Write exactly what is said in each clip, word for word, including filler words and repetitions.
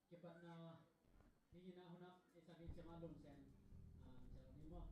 Kipatna dingin a hun ah i sak ding ciang a lungsen, ah, ciang ding maw.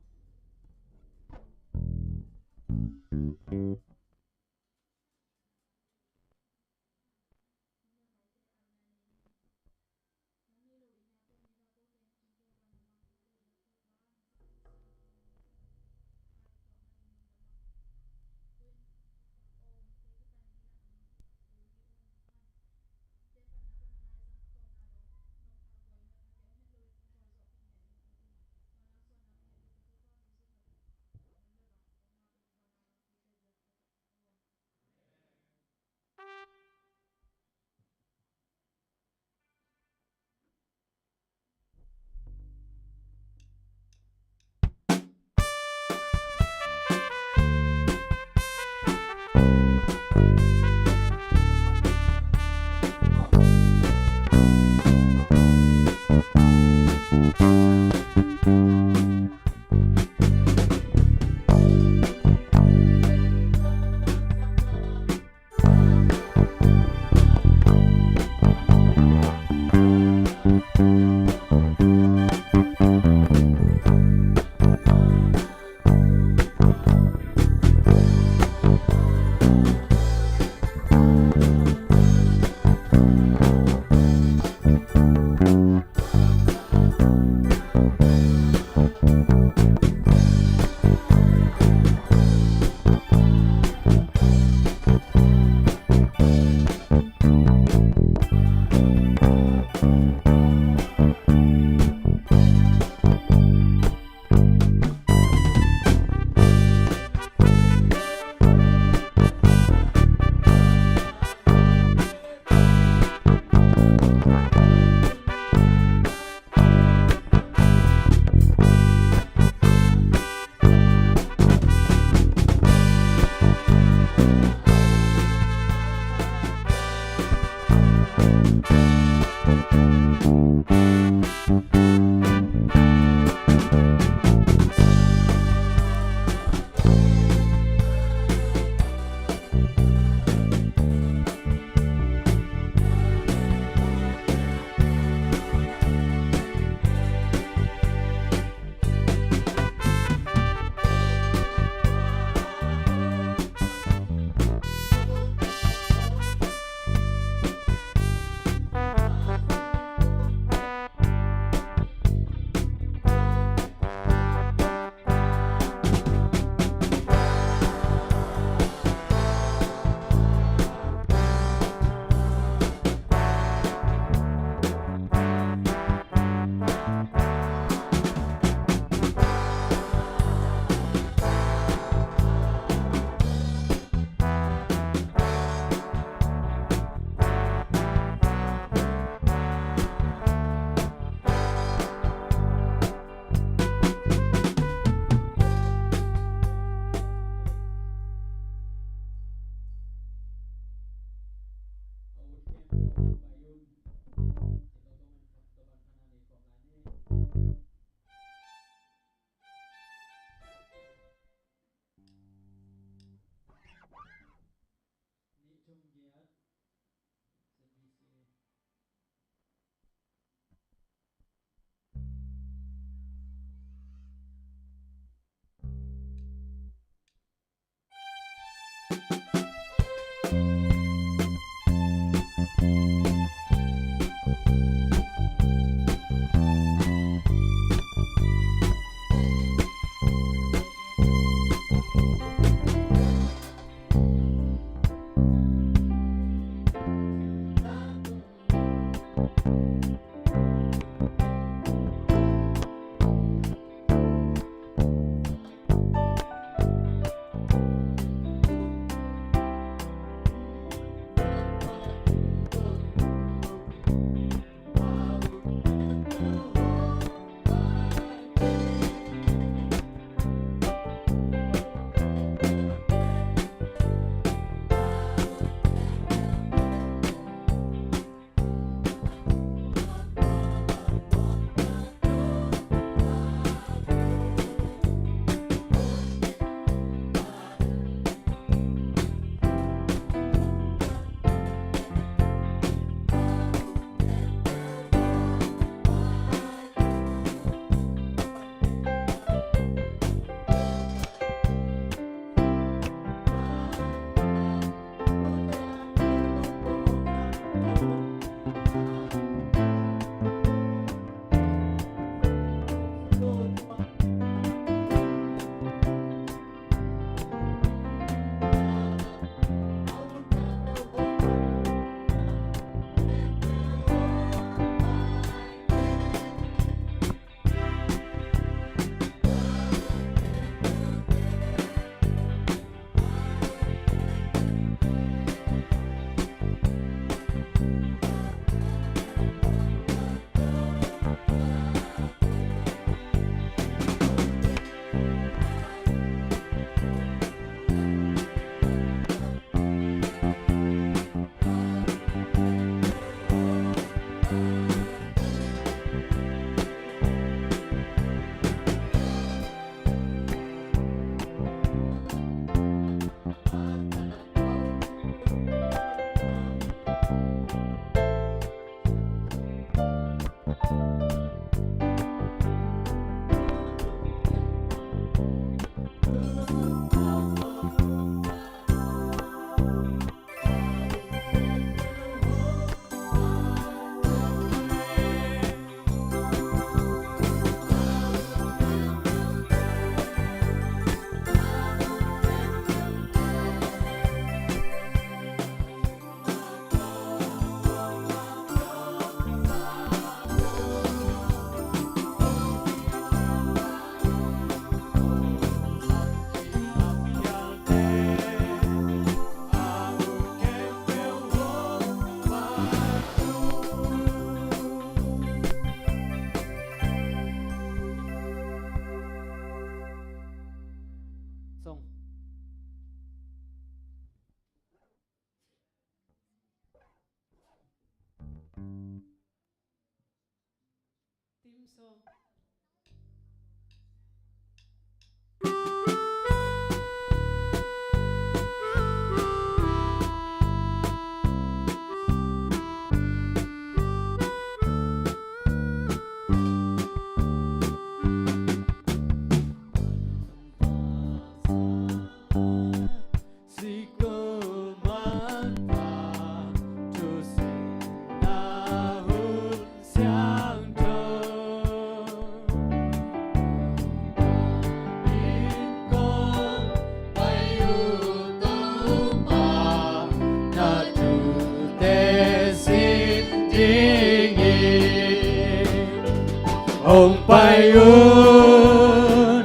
Hong pai un,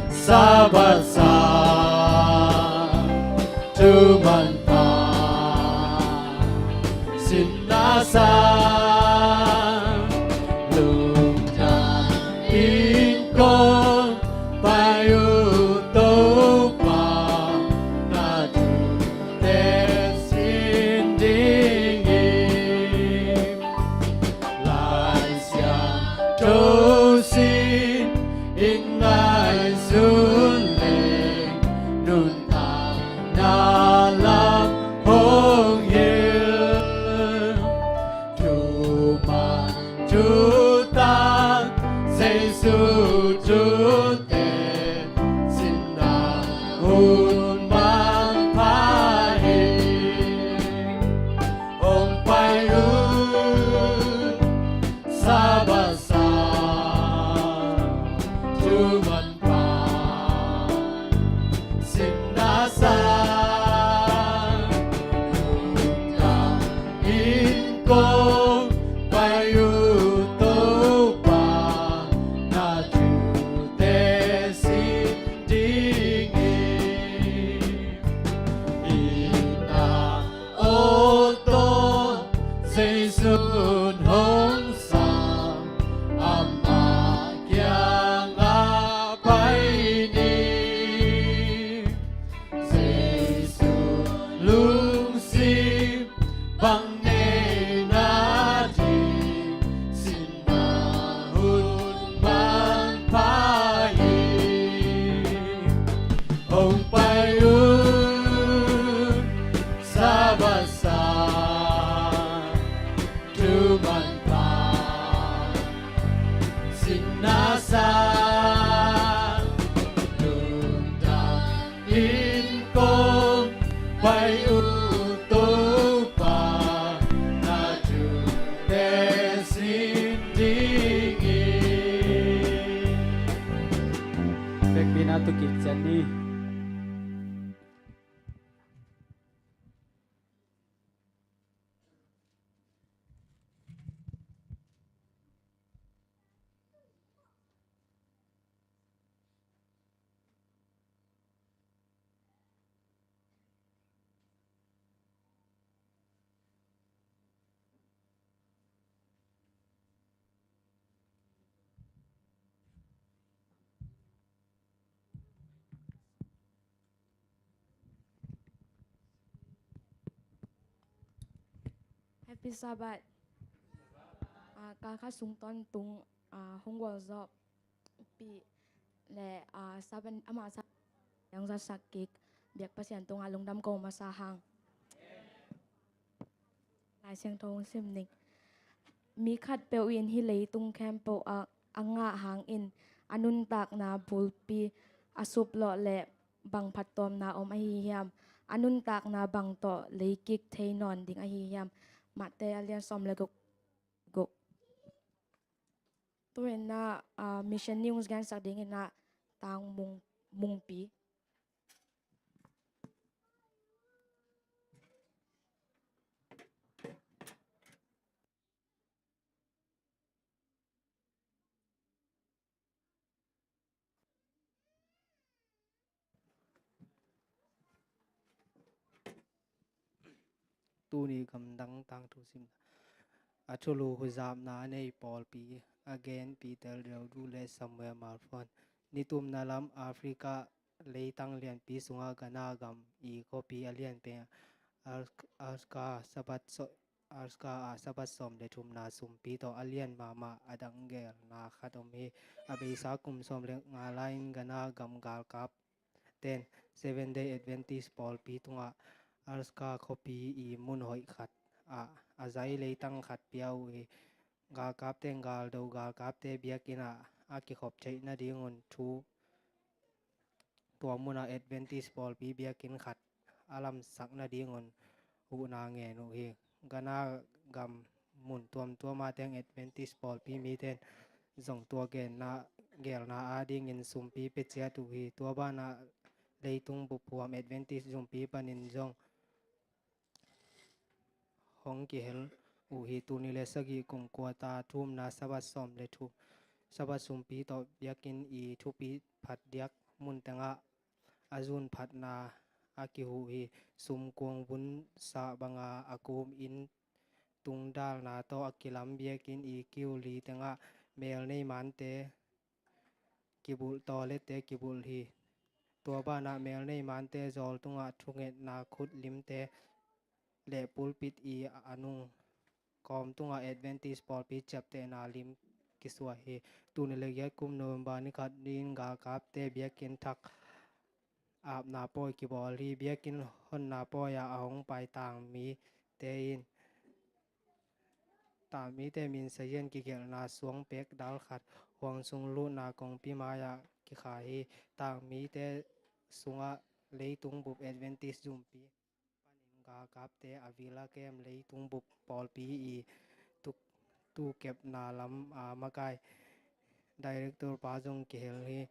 Sabbath sang, tu manpha, sinna sang, lungdam in kong pai uh, Topa, na thute sin ding hi. Lai Siangtho sin in ngaihsun leng, nuntakna lam hong hilh. Thuman thutak Jesu thute, sinna hun manpha hi. Hong pai un, Sabbath sang, tu manpha, sinna sang, lungdam in kong pai uh, Topa, na thute sin ding hi. Itna aw tawh Jesu hong sam, ama kiangah pai ni. Jesu lungsim bang nei nading, sinna hun manpha hi. Hong pai un, Sabbath sang, tu manpha, sinna sang, lungdam in kong pai uh, Topa, na thute sin ding hi. Vekpi-in a tu kik ciat ni. Happy Sabbath. Ah, ka kha sung tawntung, ah, hong gualzawhpih le, ah, Sabbath, ama Sabbath hong zatsak kik biak Pasian tungah lungdam ko masa hang. Lai Siangtho hong sim ning. Mi khatpeuh in hih leitung khempeuh a, a ngah hangin a nuntakna bulpi a suplawh leh bang phattuamna om ahi hiam? A nuntakna bang tawh leikik thei nawn ding ahi hiam? Mate a lian sawm le guk, guk. Tu-in ah, ah, mission news gensak dingin ah Tang Mung, Mungpi. Tuni gamdang tangthu simna. A thulu huzapna a nei pawlpi a gen Peter Deudu le Samuel Malfon. Nitumna lam Africa leitang lianpi sungah Ghana gam i khuapi a lianpen Accra Sabbath so Alaska ah Sabbath sawm le thumna sumpi tawh a lian mahmah a dang gelna khat om hi. A beisa kum sawm le nga lai-in Ghana gam galkap ten Seventh Day Adventist pawlpi tungah Alaska khuapi i mun hoih khat ah a zai leitang khat pia uh hi. Galkapte in galdo galkapte biakinn ah a kikhop theih nadingun thu tua munah Adventist pawlpi biakinn khat a lamsak nadingun huhna ngen uh hi. Ghana gam mun tuamtuam ah teng Adventist pawlpi mite in zong tua gelna, gelna adingin sumpi pia ciat uh hi. Tua banah leitung bup huam Adventist zumpi panin zong hong kihel uh hi. Tul nih le sagih kum kua ta thumna Sabbath sawm le thum, Sabbath sumpi tawh biakinn i thupi phat diak mun tengah a zun phatna a kihuh hi. Sum kuang vun sah banga a kum inn tung dalna tawh a kilam biakinn i kiu li tengah mel nei mante kibulh, toilette kibulh hi. Tua banah mel nei mante zawl tungah thungetna khut limte le pulpit i a nung kawm tungah Adventist pawlpi ciaptehna lim kisuah hi. Tul nih le giat kum November ni khat ni-in galkapte biakinn thak apna pawi kibawl hi. Biakinn honna pawi ah a hong pai tangmite in, tangmite min sazian kigelhna suang pek dal khat huang sung lutna kongpi mai-ah kikhai hi. Tangmite sungah leitung bup Adventist zumpi panin galkapte a vil a kem leitung bup pawlpi i tuk, tu kepna lam a makai director pa zong kihel hi.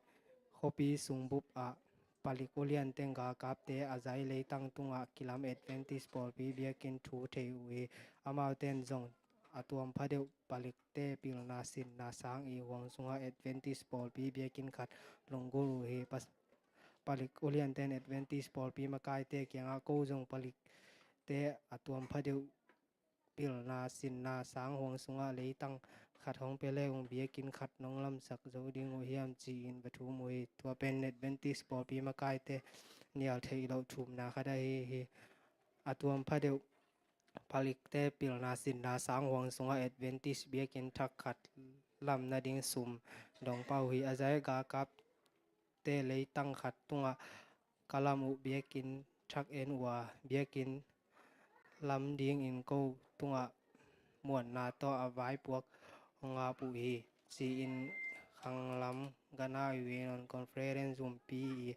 Khuapi sungbup ah palik ulian teng galkapte a zai leitang tungah kilam Adventist pawlpi biakinn thu thei uh hi. Amaute in zong a tuam phadeuh palikte pilna sinna sang i huang sungah Adventist pawlpi biakinn khat lunggulh uh hi. Pas-, palik uliante in Adventist pawlpi makaite kiangah ko zong palikte a tuam phadeuh pilna sinna sang huang sungah leitang khat hong pia le ung, biakinn khat nong lamsak zo ding uh hiam ci-in va thum uh hi. Tua pen Adventist pawlpi makaite nial theih loh thumna khat ahi hi. A tuam phadeuh palikte pilna sinna sang huang sungah Adventist biakinn thak khat lam nading sum dong pah uh hi. A zai galkap te leitang khat tungah ka lam uh biakinn thak en uh a, biakinn lam dingin ko tungah muanna tawh a vaipuak hong ap uh hi, ci-in khanglam Ghana Union Conference zumpi i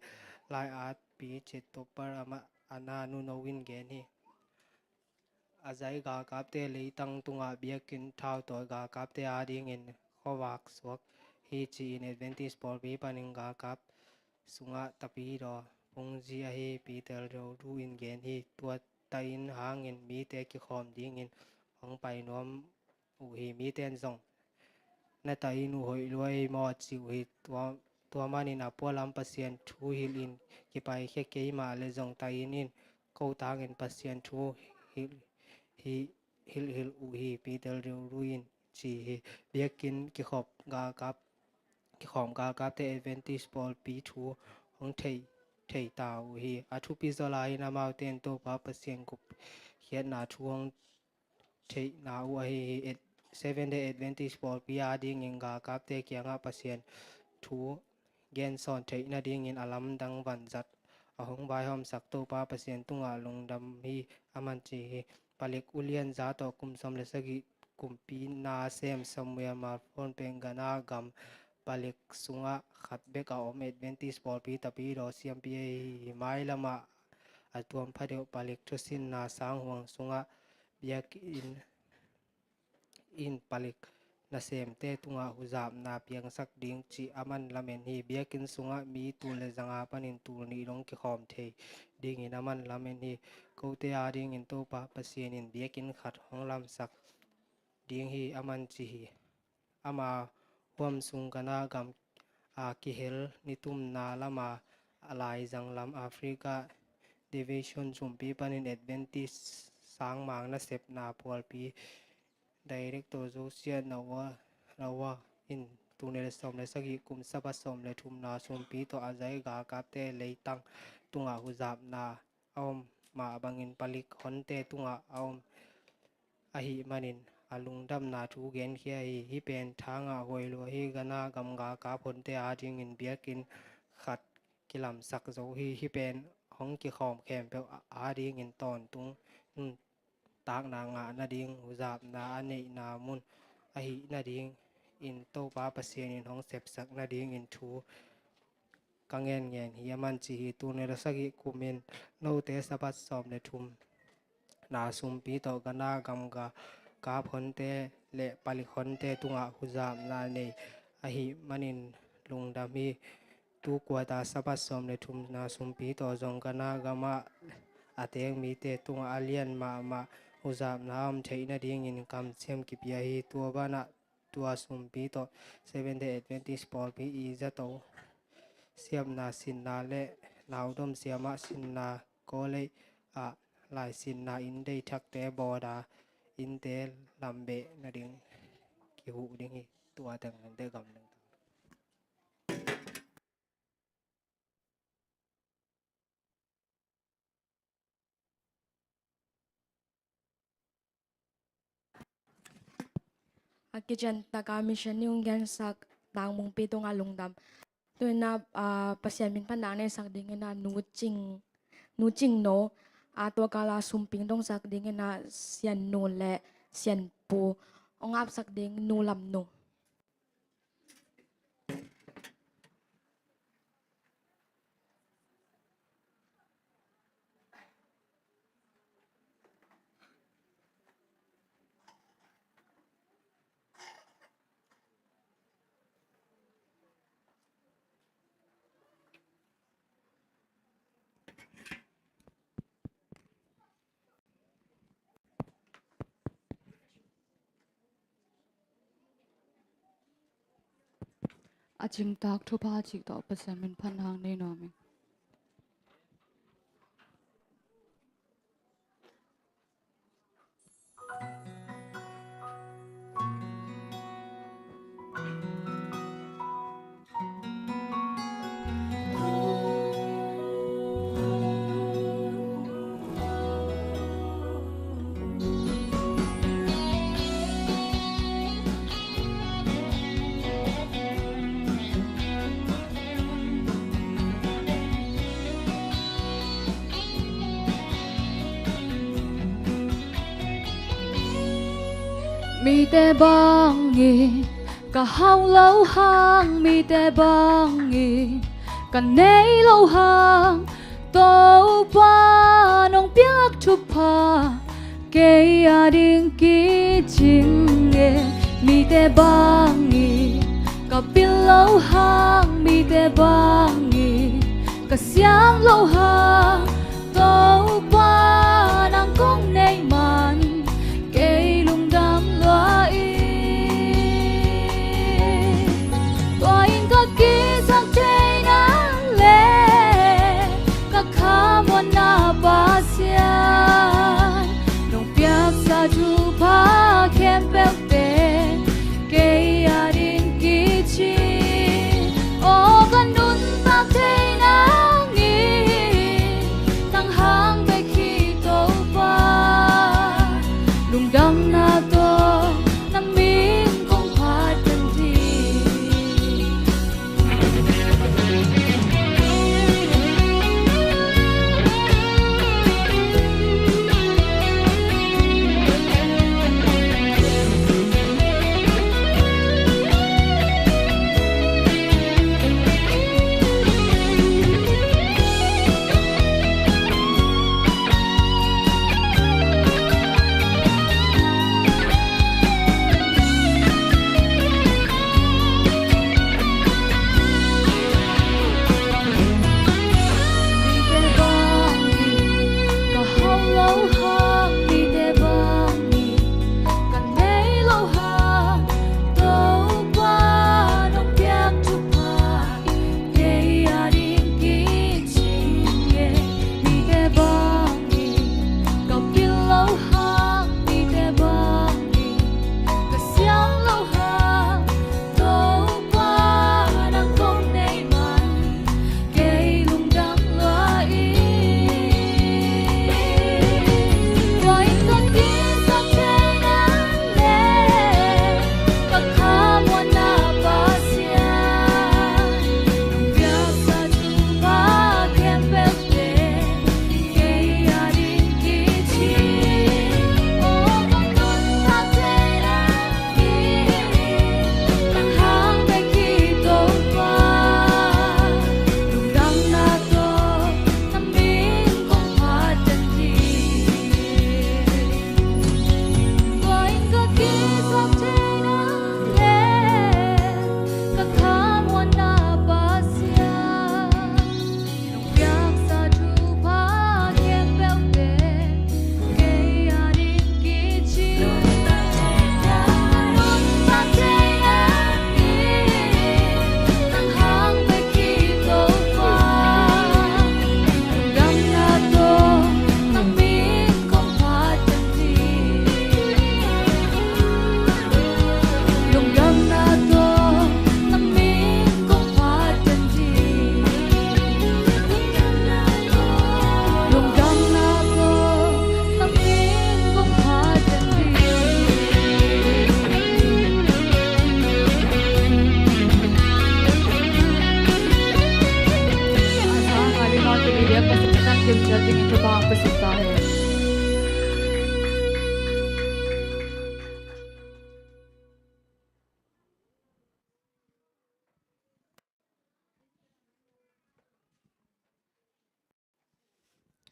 lai-atpi Chetopar amah a na Nu No in gen hi. A zai galkapte leitang tungah biakinn thautawi galkapte adingin khuavak suak hi, ci-in Adventist pawlpi panin galkap sungah tapidaw phungzi ahi Peter Dodu in gen hi. Tua tahin hangin mite kikhawm dingin hong pai nuam uh hi. Mite in zong na tahin uh hoih lua hi maw ci uh hi. Tua, tua manin a pualam Pasian thu hilhin kipaikhia kei mah le zong tahin in ko tangin Pasian thu hilh, hi, hilhhilh uh hi, Peter Dodu in ci hi. Biakinn kikhop galkap, kikhawm galkapte Adventist pawlpi thu hong thei, thei ta uh hi. A thupi zaw lai-in amaute in Topa Pasian gupkhiatna thu hong theihna uh ahi hi. Ad-, Seventh Day Adventist pawlpi adingin galkapte kiangah Pasian thu gensawn theih nadingin a lamdang vanzat a hong vaihawmsak Topa Pasian tungah lungdam hi, aman ci hi. Palik ulian za tawh kum sawm le sagih kumpi nasem Samuel Malphone pen Ghana gam palik sungah khat bek a om Adventist pawlpi tapidaw siampi ahi hi. Mailamah a tuam phadeuh palik thusinna sang huang sungah biakinn in palik nasemte tungah huzapna piangsak ding cih aman lamen hi. Biakinn sungah mi tul le zanga panin tul nih dong kikhawm thei dingin aman lamen hi. Kote adingin Topa Pasian in biakinn khat hong lamsak ding hi, aman ci hi. Ama huam sung Ghana gam a kihel nitumna lama a laizang lam Africa Division zumpi panin Adventist sangmang nasepna pawlpi Director Josiah Nawa, Nawa in tul nih le sawm le sagih kum Sabbath sawm le thumna sumpi tawh a zai galkapte leitang tungah huzapna a om mah bangin palik honte tungah a om ahih manin a lungdamna thu genkhia hi. Hih pen tha ngah huai lua hi. Ghana gamga kap honte adingin biakinn khat kilamsak zo hi. Hih pen hong kikhawm khempeuh adingin tawntung nuntakna ngah nading huzapna a neihna mun ahih nadingin Topa Pasian in hong sepsak nadingin thu ka ngenngen hi, a man ci hi. Tul nih le sagih kumin note Sabbath sawm le thum na sumpi tawh Ghana gamga kap honte le palik honte tungah huzapna nei ahih manin lungdam hi. Tu kuata Sabbath sawm le thum na sumpi tawh zong Ghana gamah a teng mite tungah a lian mahmah huzapna a om theih nadingin kamciam kipia hi. Tua banah tua sumpi tawh Seventh Day Adventist pawlpi i zato siamna sinna le naudom siamah sinna, kawlei ah laisinna inn deithakte bawda innte lambeh nading kihuh ding hi. Tua teng hente gam ding. A kician taka mission i hong gensak Tangmungpi tungah lungdam. Tuina, ah, Pasian min phatna neisak dingina Nu Cing, Nu Cing No, a tua kala sumping dongsak dingina Sian Nu le Sian Pu, hong apsak ding Nu Lam Nu. A cingtak thupha cik tawh Pasian min phatna nei nuam ing. Mite bangin ka hau lo hang, mite bangin ka nei lo hang, Topa nong piak thupha kei ading kicing e. Mite bangin ka pil lo hang, mite bangin ka siam lo hang, Topa nang kong nei man kei lungdam lua ing. Tua in ka kisap theihna le ka khamuanna Pasian, nong piaksa thupha khempeuhte kei ading kici. Aw ka nuntak theih nangin nang hang bek hi.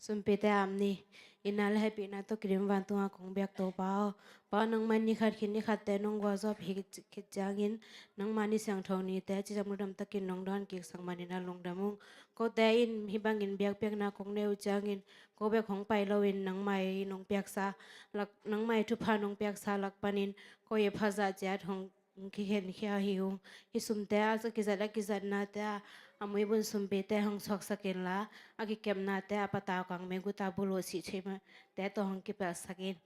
Sumpite aam ni. Itna le hehpihna tawh kidim vantunga kong biak Topa aw, Pa aw, nangmah in ni khat khit ni khatte nong gualzawhpih khit ciangin, nangmah ni siangtho nite, cidam ludam takin nong dawn kiksak manin ah lungdam ung. Kote in hih bangin biakpiakna kong nei uh ciangin, ko bek hong pai loin nangmah i nong piaksa lak, nangmah i thupha nong piaksa lak panin ko i phazah ciat hong kikhenkhia hi ung. Hih sumte a kizat a kizatnate ah a muibun sumpite hong suaksak inla, a kikepnate a patau kang mei guta buluh sih theimate tawh hong kipelhsak in.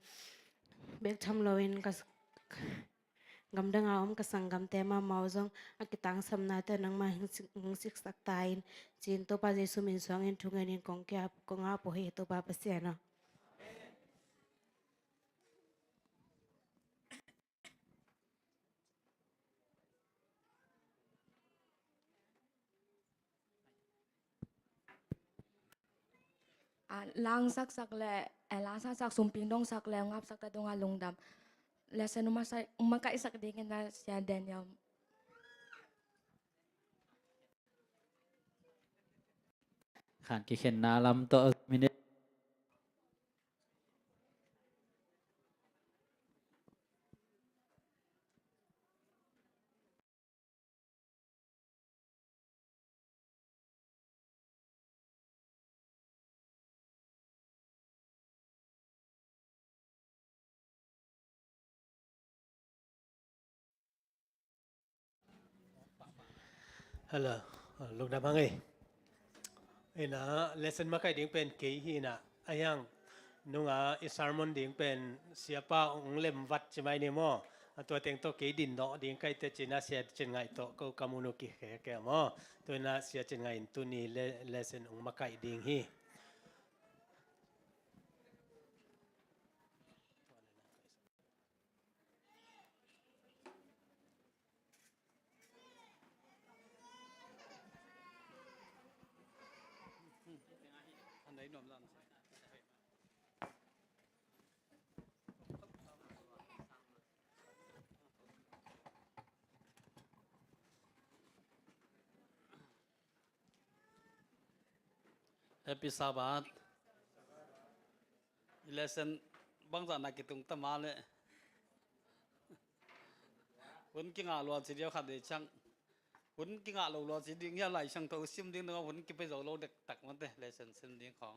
Bek tham loin ka gamdanga om ka sanggamte mahmah uh zong a kitangsapnate nangmah hong sik, hong siksak ta in, ci-in Topa Jesu min suangin thungenin kong kia, kong ap uh hi, Topa Pasian aw. A, langsaksak le, eh, langsaksak, sumping dongsak le, ngapsakte tungah lungdam. Lesson um a sai, um a kaihsak dingin a Sia Daniel. Khan kikhenna lam tawh minute. Hello, lungdam hang ei. Ina, lesson makaih ding pen kei hi ina, a hiang nunga i sermon ding pen siapa ong lem vat ci mai ni maw. A tua teng tawh kei din dawh ding kaih te cina Sia Cin Ngaih tawh ko ka mun uh kikhek e maw. Tua ina Sia Cin Ngaih in tuni le, lesson ong makaih ding hi. Happy Sabbath. I lesson bangzah na kitung ta ma le. Hun kingah lua ci diau khat dei ciang. Hun kingah lo lua ci ding hia, Lai Siangtho sim ding dong hun kipe zo lo dektak mate lesson sim ding khong.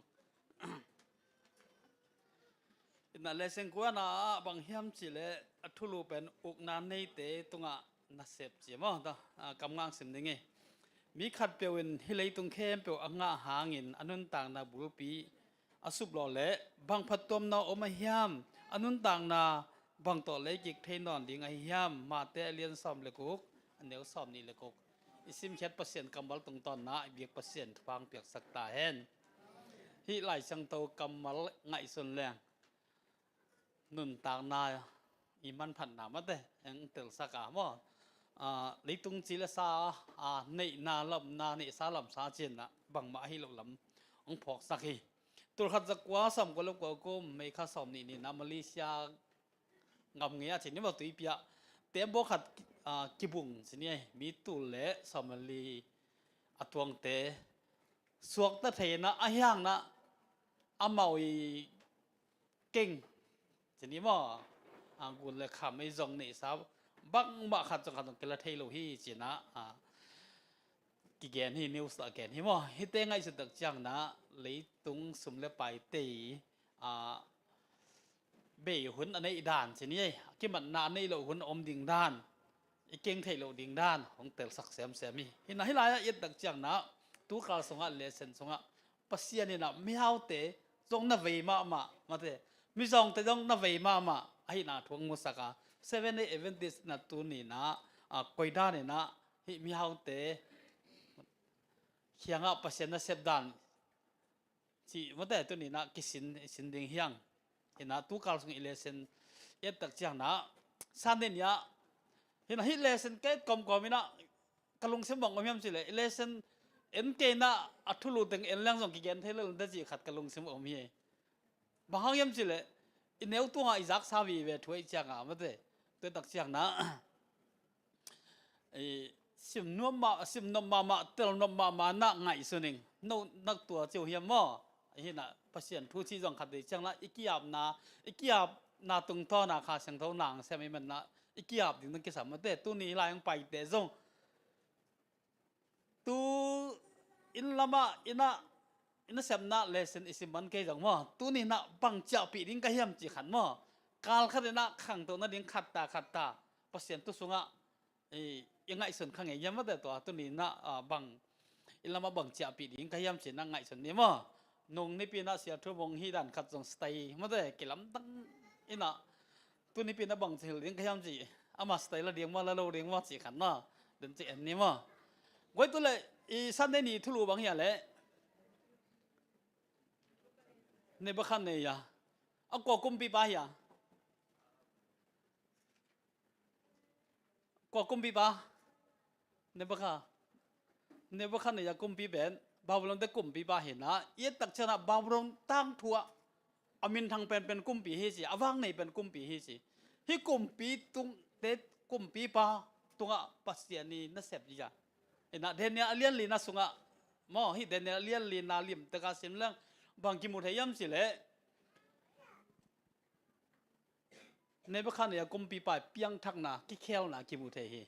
Ina lesson kuana ah bang hiam cih leh a thulu pen ukna neite tungah nasep ci maw ta, a, kam ngang sim ding hi. Mi khatpeuh in hih leitung khempeuh a ngah hangin a nuntakna bulpi a suplawh leh bang phattuamna om a hiam, a nuntakna bang tawh lei kik thei nawn ding ahi hiam, Mate a lian sawm le guk, a neu sawm nih le guk. I simkhiat Pasian kammal tungtawnna i biak Pasian thupha hong piaksak ta hen. Hih Lai Siangtho kammal ngaihsun leng nuntakna i manphatna mate hong telsak a maw. A, leitung ci le sa a, neihna lamna, neihsa lamsa cinah bangmah ahi loh lam hong phawksak hi. Tulkhat zakua sawmkua le kua kum, May kha sawm nih ni-in ah Malaysia ngam ngei a ci ni maw, tuipi ah tembaw khat, a, kibung ci ni, mi tul le sawmli a tuangte suakta thei inah a hiang inah amau i keng ci ni maw, a, gun le kham ei zong neihsa bangmah khat zong khat zong kila thei lo hi ci inah, a, kigen hi, news ah gen hi maw. Hihte ngaihsut tak ciang inah leitung sum le paite i, a, bei hun a neih dan ci ni ei, kimatna a neih loh hun a om ding dan, i keng theih loh ding dan hong telsak semsem hi. Hi inah hih lai-ah i et tak ciang inah tukal sungah lesson sungah Pasian inah mihaute zong na vei mahmah mate, mizawngte zong na vei mahmah ahihna thu hong musak a, Seventh Day Adventist inah tuni inah, a, koi dan inah hih mihaute kiangah Pasian nasep dan cih mate tuni inah kisin, i sin ding hiang. Hi inah tukal sung i lesson i et tak ciang inah Sunday ni-ah hi inah hih lesson ka et kawmkawm inah ka lungsim bang om hiam cih leh i lesson en kei inah a thulu teng en leng zong kigen thei lo te cih khat ka lungsim om hi. Bang hang hiam cih leh i neu tungah i zaksa vive thu ahih ciangah mate, tua tak ciang inah i sim nuam mah, sim nop mahmah, tel nop mahmah inah ngaihsun ing. No nak tua ci uh hiam maw? Hi inah Pasian thu cih zong khat vei ciang la i ki-apna, i ki-apna tungtawna Kha Siangtho nasem i manna i ki-ap ding dong kisam mate. Tuni lai hong paite zong tu inn lamah inn ah, inn a sepna lesson i sim man kei zong maw, tuni nah bang ciahpih ding ka hiam cih khat maw, kal khat inn ah khangto nading khat ta khat ta Pasian thu sungah i, i ngaihsun kha ngei hiam mate. Tua tuni nah, ah, bang inn lamah bang ciahpih ding ka hiam cih nah ngaihsun ni maw. Nung nipi nah Sia Thu Mung hi dan khat zong stay mate, kilamdang inn ah tuni pi nah bang ci hilh ding ka hiam ci. Ama style la ding maw, la lo ding maw ci khat na. Den ci en ni maw. Guai tu le i Sunday ni thulu bang hia le. Nebuchadnezzar. A kua kumpipa hia. Kua kumpipa. Nebuchad-, Nebuchadnezzar kumpi pen Babylon te kumpipa hi na, i et tak ciangah Babylon tangthu ah a minthang penpen kumpi hi ci, a vang nei pen kumpi hi ci. Hih kumpi tung te kumpipa tungah Pasian i nasep hi a. Hi na Daniel a lian lina sungah maw, hih Daniel a lian lina lim teka sim leng bang kimu thei hiam ci leh Nebuchadnezzar kumpipa i piangthakna, kikhelna kimu thei hi.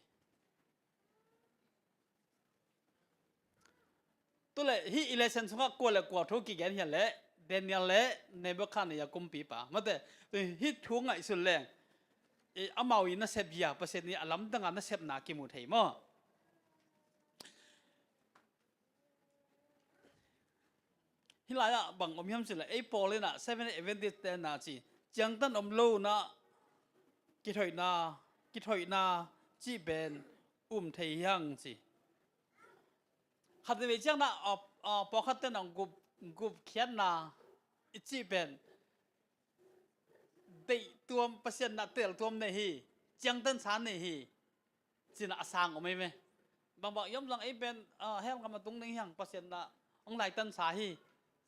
Tu le hih i lesson sungah kua le kua thu kigen hia le Daniel le Nebuchadnezzar kumpipa mate. Hih thu ngaihsun leng i amau i nasep hia, Pasian i a lamdanga nasepna kimu thei maw. Hih lai-ah bang om hiam ci le ei pawl in ah Seven Adventist te na ci ciangtan om lo na kithoihna, kithoihna cih pen um thei hiang ci. Khat vei ciang na, a, a, pawlkhat ten ah gup, gupkhiatna i cih pen deih tuam, Pasian na tel tuam nei hi, ciangtan sa nei hi. Cina a sang om ei me. Bangbang i om zang ei pen, ah, hell gam a tung ding hiang, Pasian na hong laitan sa hi.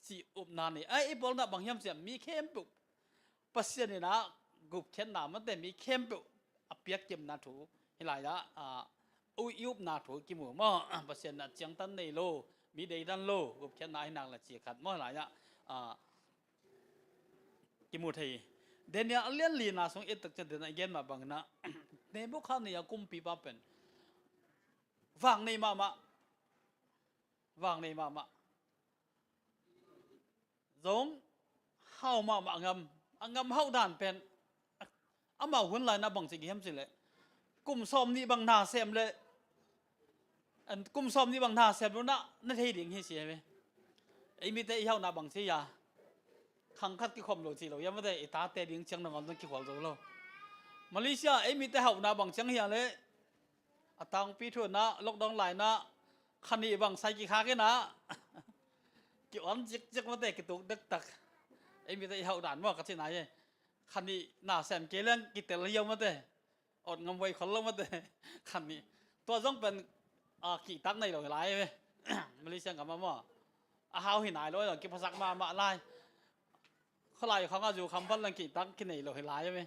Ci upna nei. Ai, i pawl na bang hiam ciam mi khempeuh Pasian in ah gupkhiatna mate mi khempeuh a piakkimna thu. Hih lai-ah, ah, i upna thu kimu maw. Pasian na ciangtan nei lo, mi deidan lo, gupkhiatna hi nak la ci khat maw hih lai-ah, ah, kimu thei hi. Daniel a lian lina sung i et tak ciang Daniel a gen mah bangin ah Nebuchadnezzar kumpipa pen vang nei mahmah. Vang nei mahmah. Zong hau mahmah a ngam. A ngam hauh dan pen amau hun lai na bang ci hiam ci le kum sawm nih bang na sem le, an kum sawm nih bang na sem lo na, na thei ding hi ci hi ve. Ei mite i hauhna bang ci hia. Khang khat kikhom lo ci lo hiam mate, i tate ding ciang nangawn zong kikhual zo lo. Malaysia ei mite hauhna bang ciang hia le a tangpi thu na lockdown lai na kha nih bang sai kikhak in ah ki-on cikcik mate, kituk dektak. Ei mite i hauh dan maw ka ci nai e. Kha nih na sem kei leng kitel hiau mate. Ot ngam huai khol lo mate. Kha nih. Tua zong pen, a, kihtak nei lo hi lai ve. Malaysia ngam a maw. A hau hi nai lo, kiphasak mahmah lai. Khualai khong a zu kham phat leng kihtak kinei lo hi lai ve.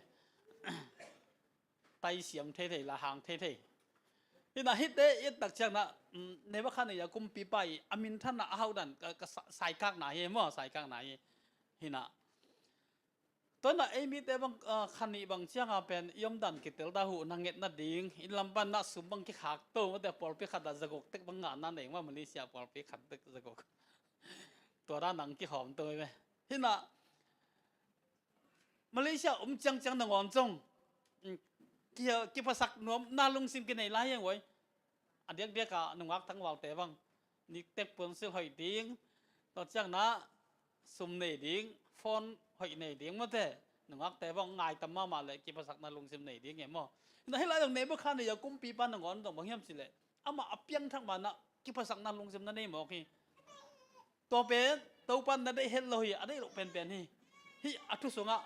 Tai siam theithei, la hang theithei. Hi na hite i et tak ciang na, mm, Nebuchadnezzar kumpipa i a minthanna a hauh dan ka, ka sa-, saikakna hi maw, saikakna hi. Hi na. Tua na ei mite bang, ah, kha nih bang cianga pen i omdan kitel ta huh na nget nading, inn lam pan na sum bang kikhak to mate, pawlpi khat ah zaguk tek bang ngahna nei maw, Malaysia pawlpi khat tek zaguk. Tua dan nang kihawm to ve. Hi na Malaysia om ciangciang nangawn zong, mm, ki-, kiphasak nuamna lungsim kinei lai hiang uai. A diakdiak a nungak tangvalte bang niktek puansilh hoih ding, tua ciang na sum nei ding, phone hoih nei ding mate, nungakte bang ngaitam mahmah le kiphasakna lungsim nei ding e maw. Na hih lai zong Nebuchadnezzar kumpipa nangawn zong bang hiam ci le amah a piangthak ma na kiphasakna lungsim na nei mawk hi. Tua pen Topa na deih het lo hi, a deih loh penpen hi. Hih a thu sungah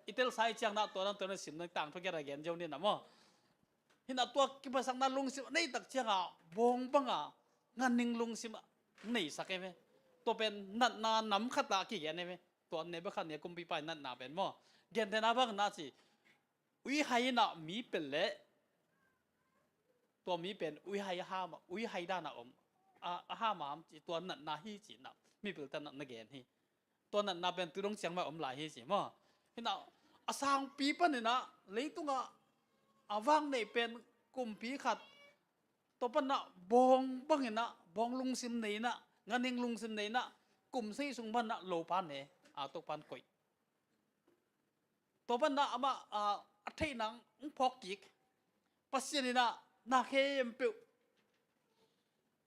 i telsa i ciang na tua dan tua na sim na tang thukiat a gen zeu ni na maw. Hi na tua kiphasakna lungsim a nei tak cianga bawng banga nganing lungsim a neisak e ve. Tua pen natna nam khat a kigen e ve. Tua Nebuchadnezzar kumpipa i natna pen maw. Gentehna bang na ci uihai in ah mi pel leh tua mi pen uihai a ham, uihai dan a om a, a ham a ham ci tua natna hi ci na mipil ta na, na gen hi. Tua natna pen tu dong ciang mah om lai hi ci maw. Hi na, a sangpi panin ah leitungah a vang nei pen kumpi khat, tua pan ah bawng bangin ah, bawng lungsim nei in ah, ganhing lungsim nei in ah, kum sei sung pan ah lopa ne, a tawh pan koih. Tua pan ah amah, a, a theihna hong phawk kik. Pasian in ah na khempeuh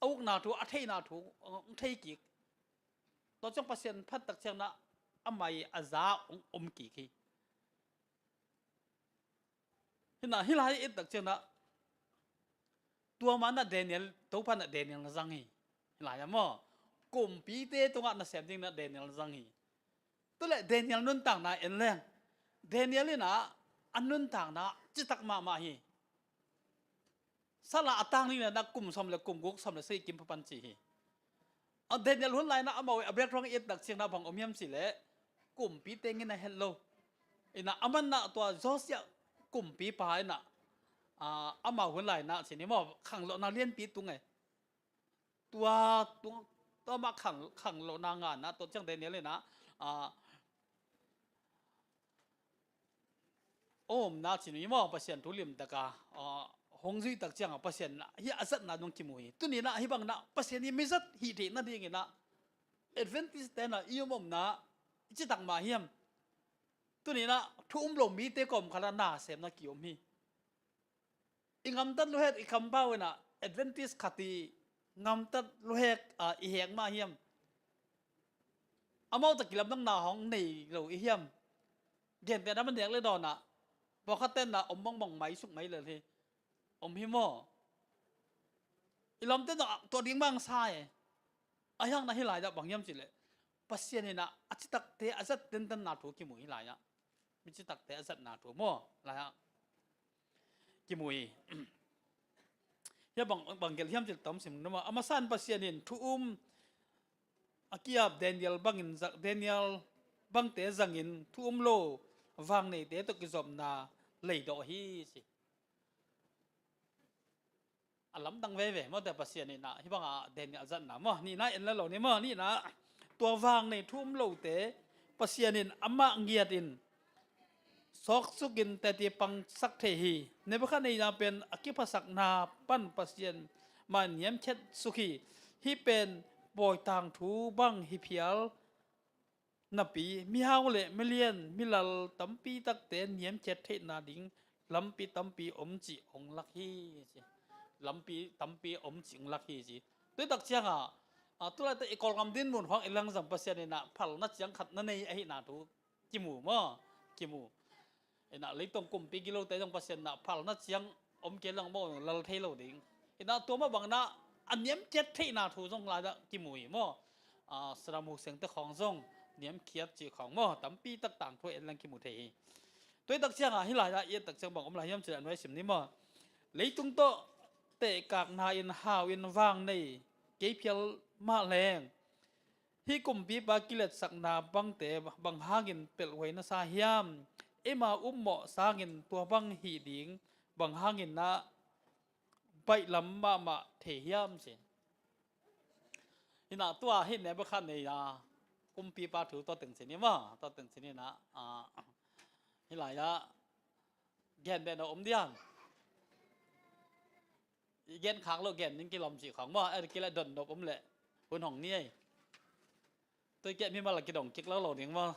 a ukna thu, a theihna thu hong thei kik. Tua ciang Pasian phat tak ciang ah amah i a za hong om kik hi. Hi na, hi lai i et tak ciang ah tua man ah Daniel, Topa in ah Daniel na zang hi. Hi lai ah maw, kumpite tungah nasem dingin ah Daniel na zang hi. Tu leh Daniel nuntakna en leng, Daniel in ah a nuntakna citak mahmah hi. Sal a a tang ding in ah kum sawm le kum guk, sawm le sagih kim pha pan ci hi. A Daniel hun lai in ah amau a background i et tak ciang ah bang om hiam cih leh, kumpite ngen a het lo. In ah aman ah tua Josiah kumpipa in ah, a, amau hun lai in ah ci ni maw, khanglawhna lianpi tung e. Tua tung, tua mah khang, khanglawhna ngah in ah, tua ciang Daniel in ah, a, omna ci ni maw, Pasian thu limtak a, a, hong zuih tak ciang a Pasian hi a zatna dong kimu hi. Tuni in ah hih bang in ah Pasian i mi zat hih theih nadingin ah Adventist te in ah i om omna i citak mah hiam? Tuni in ah thu um lo mite kawm khat ah nasem na ki-om hi. I ngamtat luhek i kampau in ah Adventist khat i ngamtat luhek, a, i hek mah hiam? Amau tawh kilamdanna hong nei lo i hiam? Gentehna man nek le dawn ah pawlkhatte in ah om bangbang mai suk mai lel hi. Om hi maw? I lamte in ah tua ding bang sa e. A hiang na hi lai dah bang hiam cih leh, Pasian in ah a citakte a zat tentanna thu kimu hi lai ah. Mi citakte a zatna thu maw, lai ah kimu hi. Hia bang, bang gelh hiam cih tam sim na maw. A masa in Pasian in thu um a ki-ap Daniel bangin za-, Daniel bangte zangin thu um lo vangneite tawh kizopna leidawh hi ci. A lamdang veve maw, tua Pasian in ah hih bang a Daniel zatna maw, nihna en le lo ni maw, nihna tua vangnei thu um lote Pasian in amah ngiat in sawksuk in teci pangsak thei hi. Nebukhadnezzar pen a kiphasakna pan Pasian mah niamkhiat suk hi. Hih pen pawi tangthu bang hi phial napi, mihau le milian, milal tampi takte niamkhiat theihna ding lampi tampi om cih hong lak hi ci. Lampi tampi om cih hong lak hi ci. Tuitak ciangah, a, tulaite i Kawlgam dinmun khawng i langzang Pasian in ah phalna ciang khat na nei ahihna thu kimu maw? Kimu. Inah leitung kumpi gilote zong Pasian inah phalna ciang om kei leng maw, lal thei lo ding. Inah tua mah bang inah a niamkhiat theihna thu zong lai-ah kimu hi maw? Ah, Saddam Hussein te khawng zong niamkhiat cih khawng maw, tampi tak tangthu en leng kimu thei hi. Tua hi tak ciangah hih lai-ah i et tak ciang bang om lai hiam cih leh a nuai sim ni maw? Leitung tawh tehkakna in hau in vang nei kei phial mah leng, hih kumpipa kiletsakna bangte bang hangin pelhhuai na sa hiam? Eima upmawh sangin tua bang hih ding bang hangin na baihlam mahmah thei hiam ci. Inah tua hih Nebukhadnezzar kumpipa thu tua teng ci ni maw, tua teng ci ni inah, ah, hih lai-ah gen beh na om diam? I gen khak lo gen ding kilawm cih khawng maw, a kileh dotnop om leh hun hong ni ei. Tua i keh mimal a kidong kik lo lo ding maw.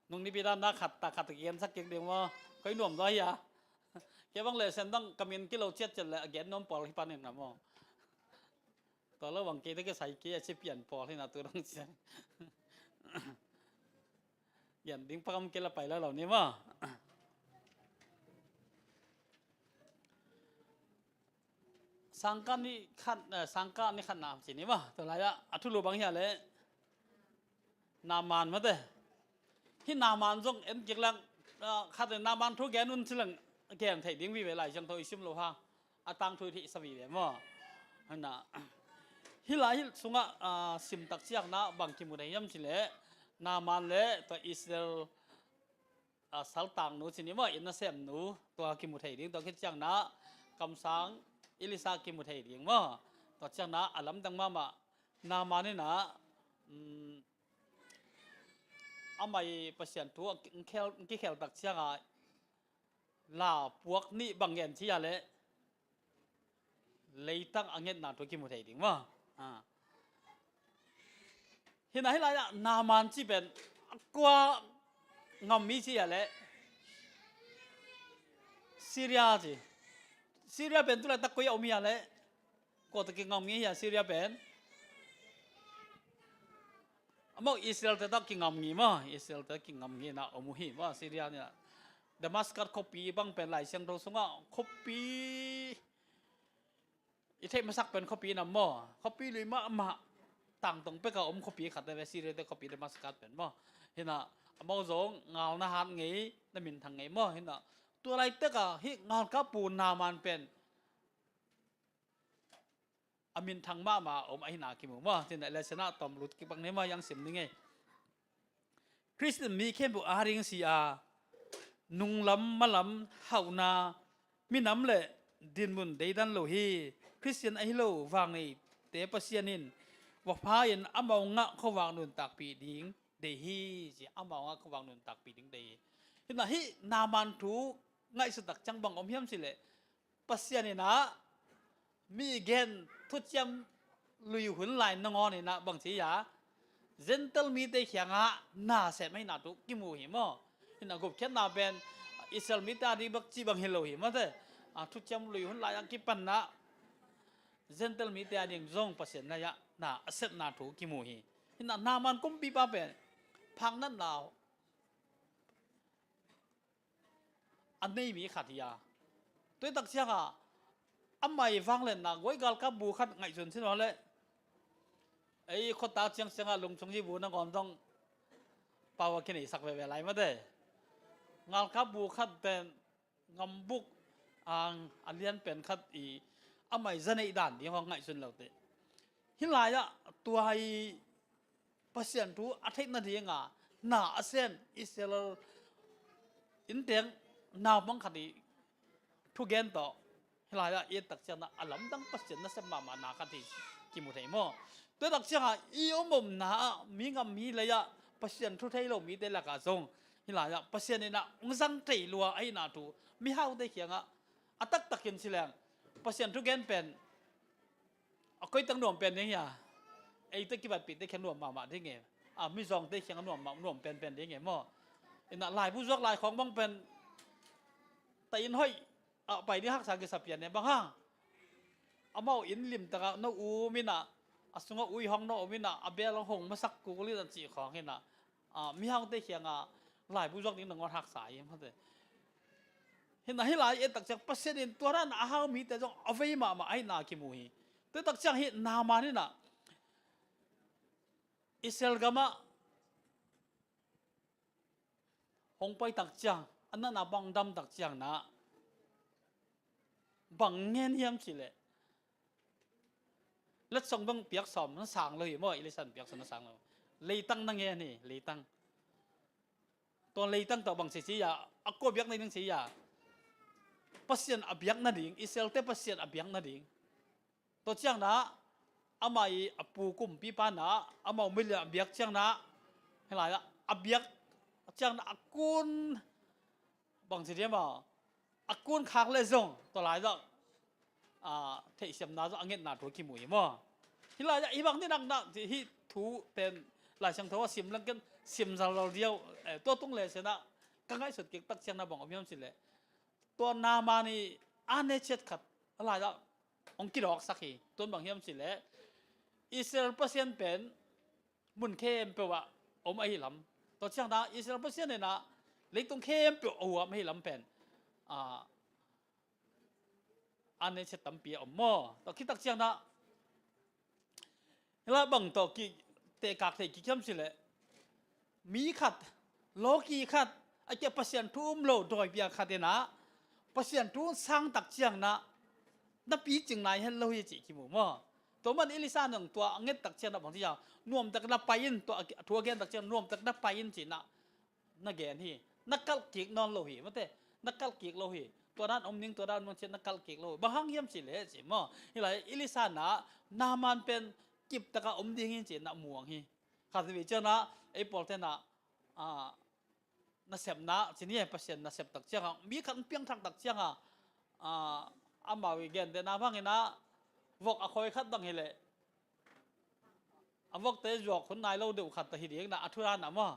Nung nipi dan na khat ta khat kigen sak kik ding maw? Koi nuam zaw hi a. Kei bang leh sen dang ka min kilo ciatciat leh a gen nuam pawl hi pan ing na maw? Tua lo bang kei te kisai kei a ci pian pawl hi na tu dang ciang. Gen ding pakam kei la pai lo lo ni maw? Sangka ni khat, eh, sangka ni khat na ci ni maw? Tua lai-ah a thulu bang hi a leh Naaman mate. Hih Naaman zong en kik leng, ah, khat in Naaman thu gen un ci leng gen theih ding vive Lai Siangtho i sim lo hang a tangthu i theihsa vive maw? Hih lai hih sungah, ah, sim tak ciang na bang kimu thei hiam cih leh, Naaman le tua Israel, a, saltangnu ci ni maw, inn nasemnu, tua kimu thei ding, tua khit ciangin ah kamsang Elisha kimu thei ding maw. Tua ciangin ah a lamdang mahmah. Naaman in ah, um, amah i Pasian thu a ki-, kikhel, kikhel tak ciangin ah la puak nih bang gen ci a leh leitang a ngetna thu kimu thei ding maw. Ah. Hi in ah hih lai-ah Naaman cih pen a kua ngam mi ci a leh Syria ci. Syria pen tu laitak koi ah om hi a leh kua tawh kingam ngei hi a Syria pen? Amau Israel te tawh kingam ngei maw, Israel te kingam ngei in ah om uh hi maw, Syria in ah. Damascus khuapi bang pen Lai Siangtho sungah khuapi i theih masak pen khuapi nam maw, khuapi lui mahmah tangtong pek a om khuapi khat a ve, Syria te khuapi Damascus pen maw. Hi in ah amau zong ngal na hat ngei, na minthang ngei maw. Hi in ah tua laitak a hih ngalkapbu Naaman pen a minthang mahmah a om ahihna kimu maw. Hi in ah lesson ah tawm lut kibang ni maw, hong sim ni ngei. Khristian mi khempeuh ading si a, nunglam malam hauhna, minam le dinmun deidan lo hi. Khristian ahi lo vangnei te Pasian in vapha in amau ngah khuavak nuntakpih ding deih hi, ci, amau ngah khuavak nuntakpih ding deih hi. Hi in ah hih Naaman thu ngaihsut tak ciang bang om hiam cih leh Pasian in ah mi gen thuciam lui hun lai nangawn in ah bang ci a, Gentile mite kiangah na sem ahihna thu kimu hi maw. Hi in ah gupkhiatna pen Israel mite ading bek ci bang hi lo hi maw te. Ah, thuciam lui hun lai a kipan ah Gentile mite ading zong Pasian lai-ah na a sepna thu kimu hi. Hi in ah Naaman kumpipa pen phaknatna a nei mi khat hi a. Tua tak ciangin ah amah i vangliatna guai galkapbu khat ngaihsun sin aw leh, ei khuata ciangciang ah lungchung hi bu nangawn zong pau a kineisak veve lai maw te. Ngalkapbu khat pen ngambuk ang a lian pen khat i amah i zaneih dan ding hong ngaihsun lo te. Hih lai-ah tua i Pasian thu a theih nading a na a sem Israel innteng naupang khat i thugen tawh hih lai-ah i et tak ciangin ah a lamdang Pasian nasem mahmahna khat hi kimu thei maw. Tua tak ciangin ah i om omna ah mi ngam mi lei-ah Pasian thu thei lo mite lakah zong hih lai-ah Pasian in ah hong zang thei lua ahihna thu mihaute kiangah a taktakin ci leng Pasian thugen pen a koi tak nuam pen ding hi a, eite kibatpihte kiang nuam mahmah ding e. A, mizawngte kiang a nuam mah, nuam penpen ding e maw. Hi in ah laibu zuak lai khawng bang pen ta inn hoih ah pai ding haksa kisa pian e bang hang. Amau inn limtak ah na um in ah, a sungah ui hong na om in ah, a bel hong masak kul in ah cih khawng hi in ah, a, mihaute kiangah laibu zuak ding nangawn haksa hi maw te. Hi in ah hih lai i et tak ciang Pasian in tua dan a hau mite zong a vei mahmah ahihna kimu hi. Tua tak ciang hih Naaman in ah Israel gamah hong pai tak ciang, a natna bang dam tak ciang na bang ngen hiam cih leh, letsong bang piak sawm na sang lo hi maw, Elisha in piak sawm na sang lo. Leitang na ngen hi, leitang. Tua leitang tawh bang ci ci a, a kua biak nading ci a, Pasian a biak nading, Israelte Pasian a biak nading. Tua ciang na amah i a pu kumpipa na amau milian a biak ciang na hih lai-ah a biak ciang na a kun bang ci diam a, a kun khak leh zong tua lai-ah a, theihsiamna zong a ngetna thu kimu hi maw. Hih lai-ah hih bang ni nak na hih thu pen Lai Siangtho a sim lang ken sim zalzal diau, eh, tua tung le se na ka ngaihsut kik tak ciang na bang om hiam cih leh tua Naaman i a ne ciat khat a lai-ah hong kidawksak hi. Tuan bang hiam cih leh Israel Pasian pen mun khempeuh ah om ahi lam. Tua ciang na Israel Pasian in ah leitung khempeuh a huam ahi lam pen, a, a ne ciat tampi a om maw. Tua khit tak ciang na hih lai bang tawh ki tehkak thei kik hiam cih leh mi khat, lawki khat, a kia Pasian thu um lo dawi pia khat in ah Pasian thu sang tak ciang na na picing nai het lo hi cih kimu maw. Tua man Elisha in tua a nget tak ciang na bang ci a, nuam tak na pai in, tua a thu a gen tak ciang nuam tak na pai in ci na, na gen hi. Na kalh kik nawn lo hi, mate. Na kalh kik lo hi. Tua dan om ning, tua dan om ning ci na kalh kik lo hi. Bang hang hiam ci leh ci maw. Hi lai Elisha in Naaman pen kip tak a om ding hi ci na muang hi. Khat vei ciang na, ei pawlte na, a, nasepna, ci ni e, Pasian nasep tak ciang a, mi khat piangthak tak ciang a, a, amau i gentehna bang in a, vok a khawi khat bang hi leh, a vokte zuak hun nai lo deuh khat ta hi ding na, a thu dan a maw.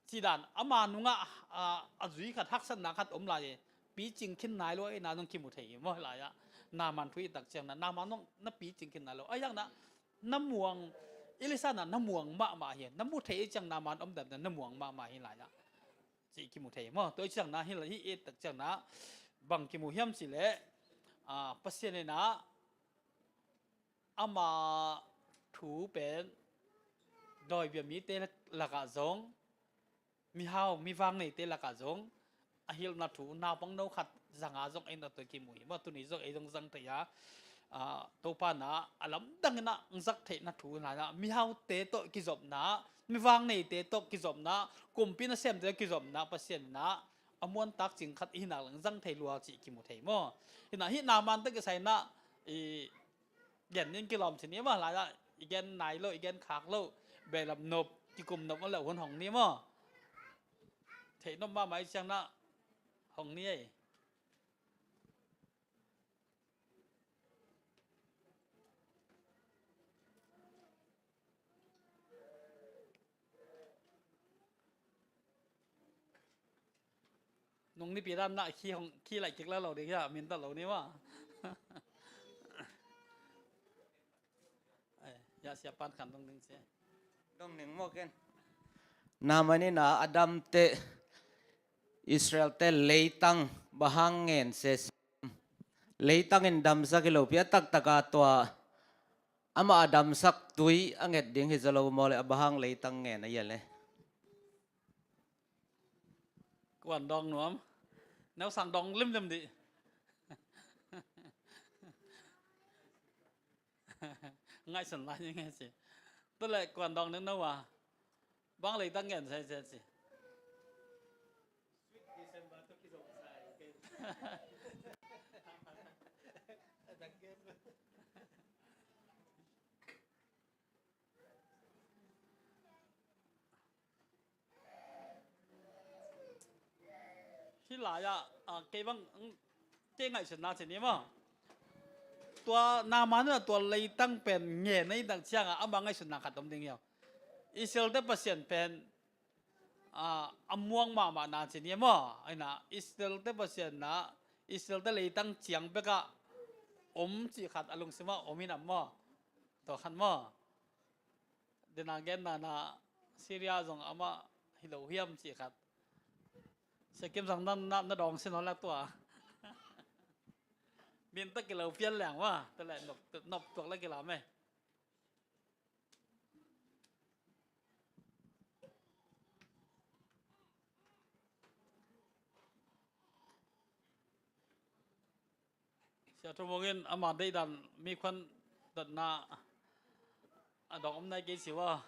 Ci dan, ama nungah, a, a zui khat, haksatna khat om lai e. Picing khin nai lo e na nong kimu thei hi maw lai ah. Naaman thu i tak ciang na, Naaman nong na picing khin nai lo. A yang na, na muang, Elisha na, na muang mahmah hi. Na mu thei ciang Naaman om dan na muang mahmah hi lai ah. Ci kimu thei maw. Tua ciang na hi lai hi i tak ciang na, bang kimu hiam ci leh, a, Pasian in a, ama thu pen dawibia mite lakah zong, mihau, mi vangneite lakah zong, a hilhna thu, naupang no khat zanga zong ei na tua kimu hi. Maw tuni zong ei zong zang thei a, a, Topa na, a lamdang in a zak theihna thu na, na, mihaute tawh kizopna, mi vangneite tawh kizopna, kumpi nasemte tawh kizopna, Pasian in a, a muantak cing khat i hi nak leng zang thei lua ci kimu thei maw. Hi na, hi Naaman tawh kisai na, i, gen ning kilawm ci ni maw, lai ah, i gen nai lo, i gen khak lo, behlap nop, kikum nop a leh hun hong ni maw. Theih nop mahmah i ciang na, hong ni ei. Nung nipi dan na khi hong, khi laih kik la lo ding hia, min ta lo ni maw. Eh, ya sia pan khan dong ding sia. Dong ning maw ken. Naaman in a, a damte Israelte leitang bang hang ngen se. Leitang in damsak hi lo pi a, taktak a tua amah a damsak tui a nget ding hi zaw lo maw leh, a bang hang leitang ngen a hia leh. Kuan dawng nuam. Neu sang dawng limlim dih. Ngaihsun lai ni nge ci. Tua leh kuan dawng neu neu a. Bang leitang ngen sai sai ci. Hih lai-ah, ah, kei bang, mm, kei ngaihsutna ci ni maw? Tua Naaman in ah tua leitang pen ngen ahih tak ciangah amah ngaihsutna khat om ding hi. Israel-te Pasian pen, ah, a muang mahmahna ci ni maw? Ahih hangin Israel-te Pasian in ah, Israel-te leitang ciang bekah om cih khat a lungsimah om hi nam maw? Tua khat maw? Dena genna na Syria zong amah hi lo hiam cih khat. Sekem zong na, na, na dawng sin hon lak tua. Min tawh kilo pian leng maw? Tua leh nop, nop tuak leh kilam e. Sia Thum Vung in ama deihdan mi khuan dotna a dong om nai kei si ua.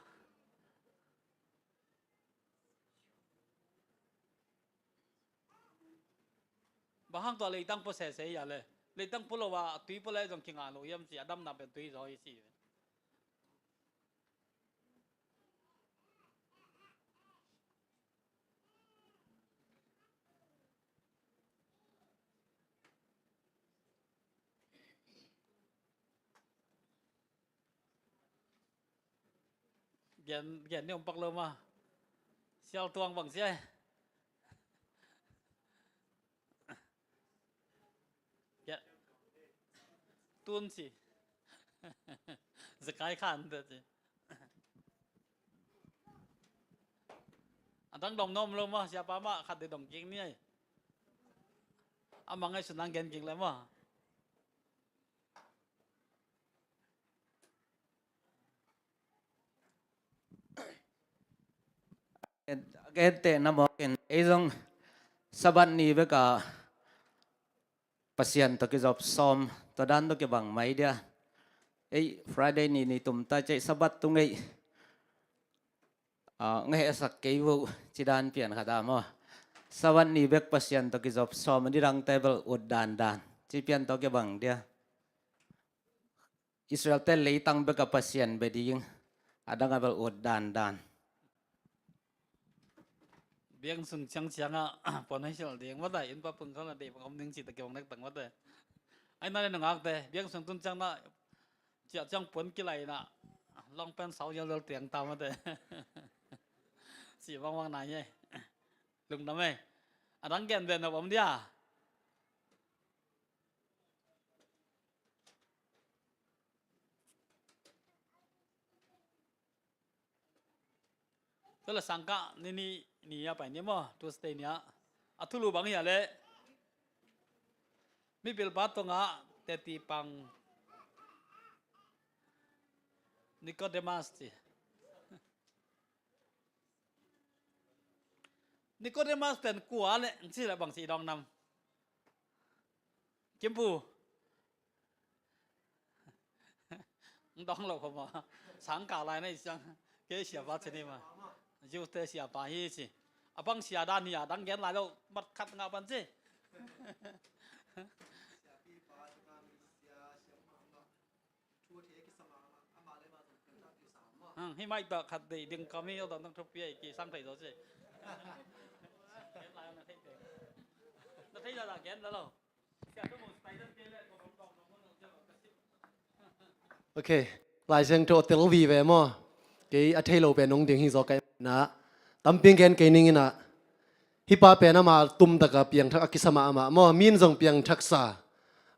Bang hang tua leitang pua sese hia le? Leitang pua lo a tui pua le zong kinga lo hiam ci, a damna pen tui zaw hi si. Gen, gen ni om pak lo ma. Sial tuang bang sia. Gen. Tun si. Zekai khan te si. A dang dong nuam lo maw, siapa mah khat dong kik ni ei. Amah ngaihsutna gen kik le maw. A gentehna mawk in ei zong Sabbath ni bek a Pasian tawh kizop sawm, tua dan tawh kibang mai dia. Ei, Friday ni ni tumta cei Sabbath tung ei. Ah, ngei a sak kei vo, ci dan pian khat a maw. Sabbath ni bek Pasian tawh kizop sawm a ni dang table ut dandan. Ci pian tawh kibang dia. Israel te leitang bek a Pasian be ding a dang a bel ut dandan. Biang sung ciang ciang a puan hei sial ding mate, inn pa pung khawng a dei bang om ding ci ta kibang nek tang mate. Ai na le nungak te biang sung tun ciang na cia ciang puan kilai na long pen sau yal yal tiang ta mate. Si bang bang na ye. Lungdam e. A dang gen den na bom dia. Tala sangka ni ni ni a pai ni maw, Tuesday ni a. A thulu bang hi a le. Mipil pa tungah teti pang Nicodemus ci. Nicodemus ten kua le ci le bang ci dong nam. Kimpu. Dong lo ko ma. Sangka lai na i siang. Ke siapa ci ni ma. Jews te siapa hi ci. A bang sia dan hi a dang gen lai lo mat khat nga pan ci. Hang, hi mai ta khat dei ding kami yo ta nang thupi ai ki sang thei zo ci. Na thei la la gen la lo. Ok. Lai Siangtho a tel vive maw. Kei a thei lo pen nong ding hi zaw ka na. Tampi gen kei ning ina. Hi pa pen ama tumtaka piangthak a kisa mahmah maw. Min zong piangthak sa.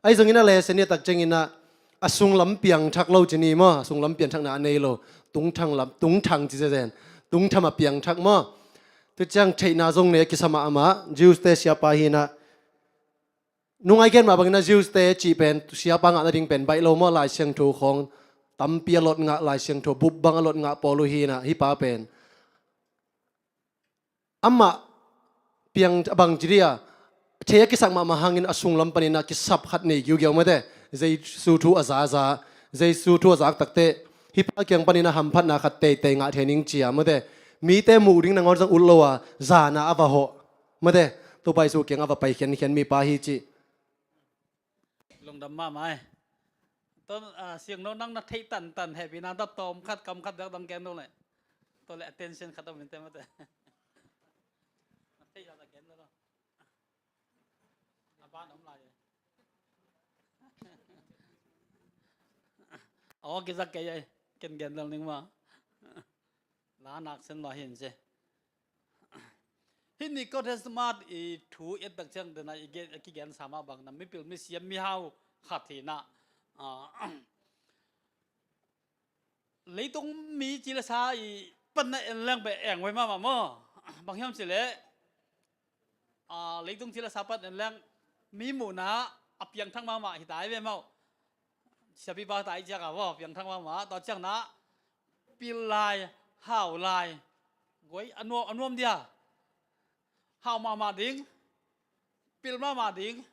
Ahi zongin a lese ni a tak ciangin a sunglam piangthak lo ci ni maw. Sunglam piangthakna a nei lo. Tungthang lam, tungthang ci zezen. Tungtham a piangthak maw. Tu ciang theihna zong nei a kisa mahmah. Jews te siapa hi na. Nungai gen mah bangin a Jews te cih pen siapa ngah nading pen baih lo maw, Lai Siangtho khawng tampi a lot ngah, Lai Siangtho bup bang a lot ngah pawl uh hi na, hi pa pen. Amah piang a bang ci dia, thei a kisak mahmah hangin a sunglam panin a kisap khat nei giugiau mate, Jesu thu a zaza, Jesu thu a zak takte, hi pa kiang panin a hamphatna khat teitei ngah thei ning cia mate, mite muh ding nangawn zong ut lo a, zana a va hawh. Mate, Topa Jesu kiang a va pai khiankhian mipa hi ci. Lungdam mahmah e. Ton, ah, siang no nang na theih tantan hehpihna ta tawm khat kam khat dak dang keng dong le. To le attention khat om in te mate. Na theih la ta gen lo. A ban om lai e. Aw, kizak kei ai. Ken gen dal ning ma. La nak sen lo hin se. Hih Nicodemus i thu i et tak ciang dena i gen, i kigen sa mah bang na mipil misiam mihau khat hi na. Ah, leitung mi ci le sa i pan na en leng be eng vai mahmah maw. Bang hiam ci le, ah, leitung ci le sa pan en leng mi muhna a piangthak mahmah hi ta ai ve maw. Siapi pa ta ai ciak a maw piangthak mahmah. Tua ciang na pil lai, hau lai. Guai a nuam, a nuam dia. Hau mahmah ding, pil mahmah ding,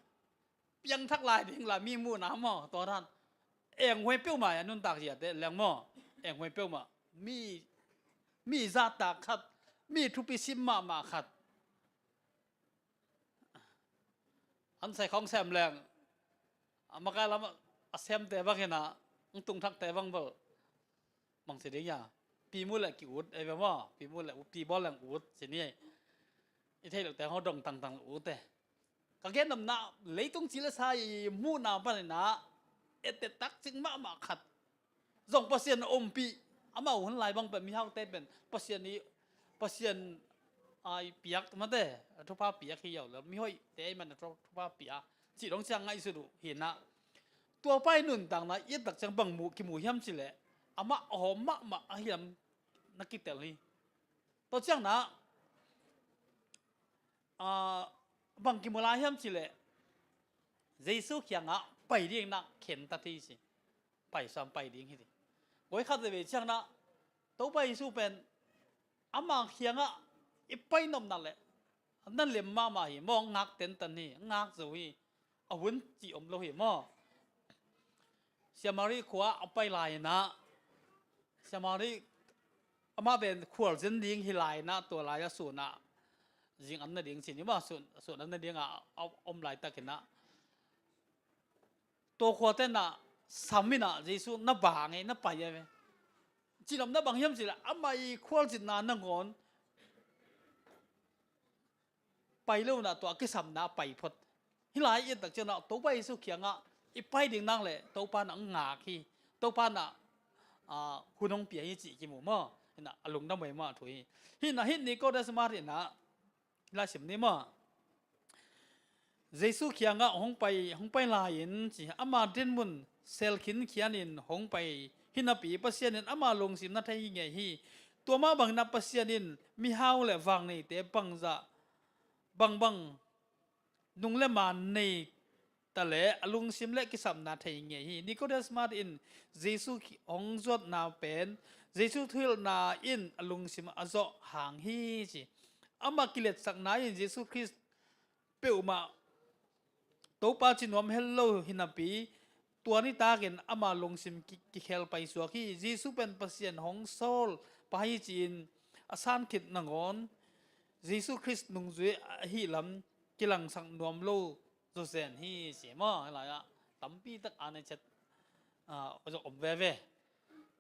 piangthak lai ding la mi muhna maw, tua dan. Enghuai peuhmah a nuntak ziate leng maw. Enghuai peuhmah. Mi, mi zahtak khat, mi thupi sim mahmah khat. An sai khawng sem leng a makai lam a semte bang hi na, ang tungthakte bang bel. Bang si ding ya. Pi mu le ki ut, ei ve maw. Pi mu le ut, pi bawl leng ut, si ni. I thei lo te ho dong tangtang ut e. Ka gen namna, leitung ci le sa i muhna panin a, ette takcing mahmah khat. Zong Pasian a ompih, amau hun lai bang pen mihaute pen Pasian i, Pasian a i piak mate, a thupha piak hi yau le, mihoihte i man a thu-, thupha piak. Cih dong ciang ngaihsut uh hi na. Tua pa i nuntakna i et tak ciang bang mu, kimu hiam ci le, amah a hawm mahmah a hiam na kitel hi. Tua ciang na, ah, bang kimu lai hiam ci le, Jesu kiangah pai ding na khen ta thei si. Pai sam pai ding hi ti. Guai khat veve ciang na, Topa Jesu pen, ama kiangah i pai nopna le, na lem mahmah hi maw, ngak tentan hi, ngak zo hi, a hun ci om lo hi maw. Samari khua a pai lai-inah, Samari amah pen khualzin ding hi lai-inah, tua lai-ah sun ah zing an nading cin hi maw, sun, sun an nadingah a om laitakinah, tua khuate inah sam inah Jesu na bang e, na pai e ve. Cilam na bang hiam cileh, amah i khualzinna nangawn pai lo inah tua a kisamna a pai phot. Hih lai i et tak ciangah Topa Jesu kiangah i pai ding nak leh Topa inah ngak hi. Topa inah, ah, hun hong pia hi cih kimu maw. Inah a lungdam ei maw a thu hi. Hih inah hih Nicodemus inah hih lai sim ni maw. Jesu kiangah hong pai, hong pai lai-in ci, ama dinmun selkhin khianin hong pai hi napi Pasian in ama lungsim na thei hi ngei hi. Tua mah bangin ah Pasian in mihau le vangneite bangzah bangbang nung le man nei ta le a lungsim le kisapna thei ngei hi. Nicodemus in Jesu hong zuatna pen Jesu thuhilhna in a lungsim a zawh hang hi ci. Amah kiletsakna in Jesu Khrist peuhmah Topa ci nuam hel lo hi napi, tua nitakin ama lungsim ki, kikhel paisuak hi. Jesu pen Pasian hong sawl pa hi ci-in a san khit nangawn Jesu Khrist nungzui ahih lam kilangsak nuam lo zawzen hi ci maw. Hih lai-ah tampi tak a nei chet, ah, a zawh om veve.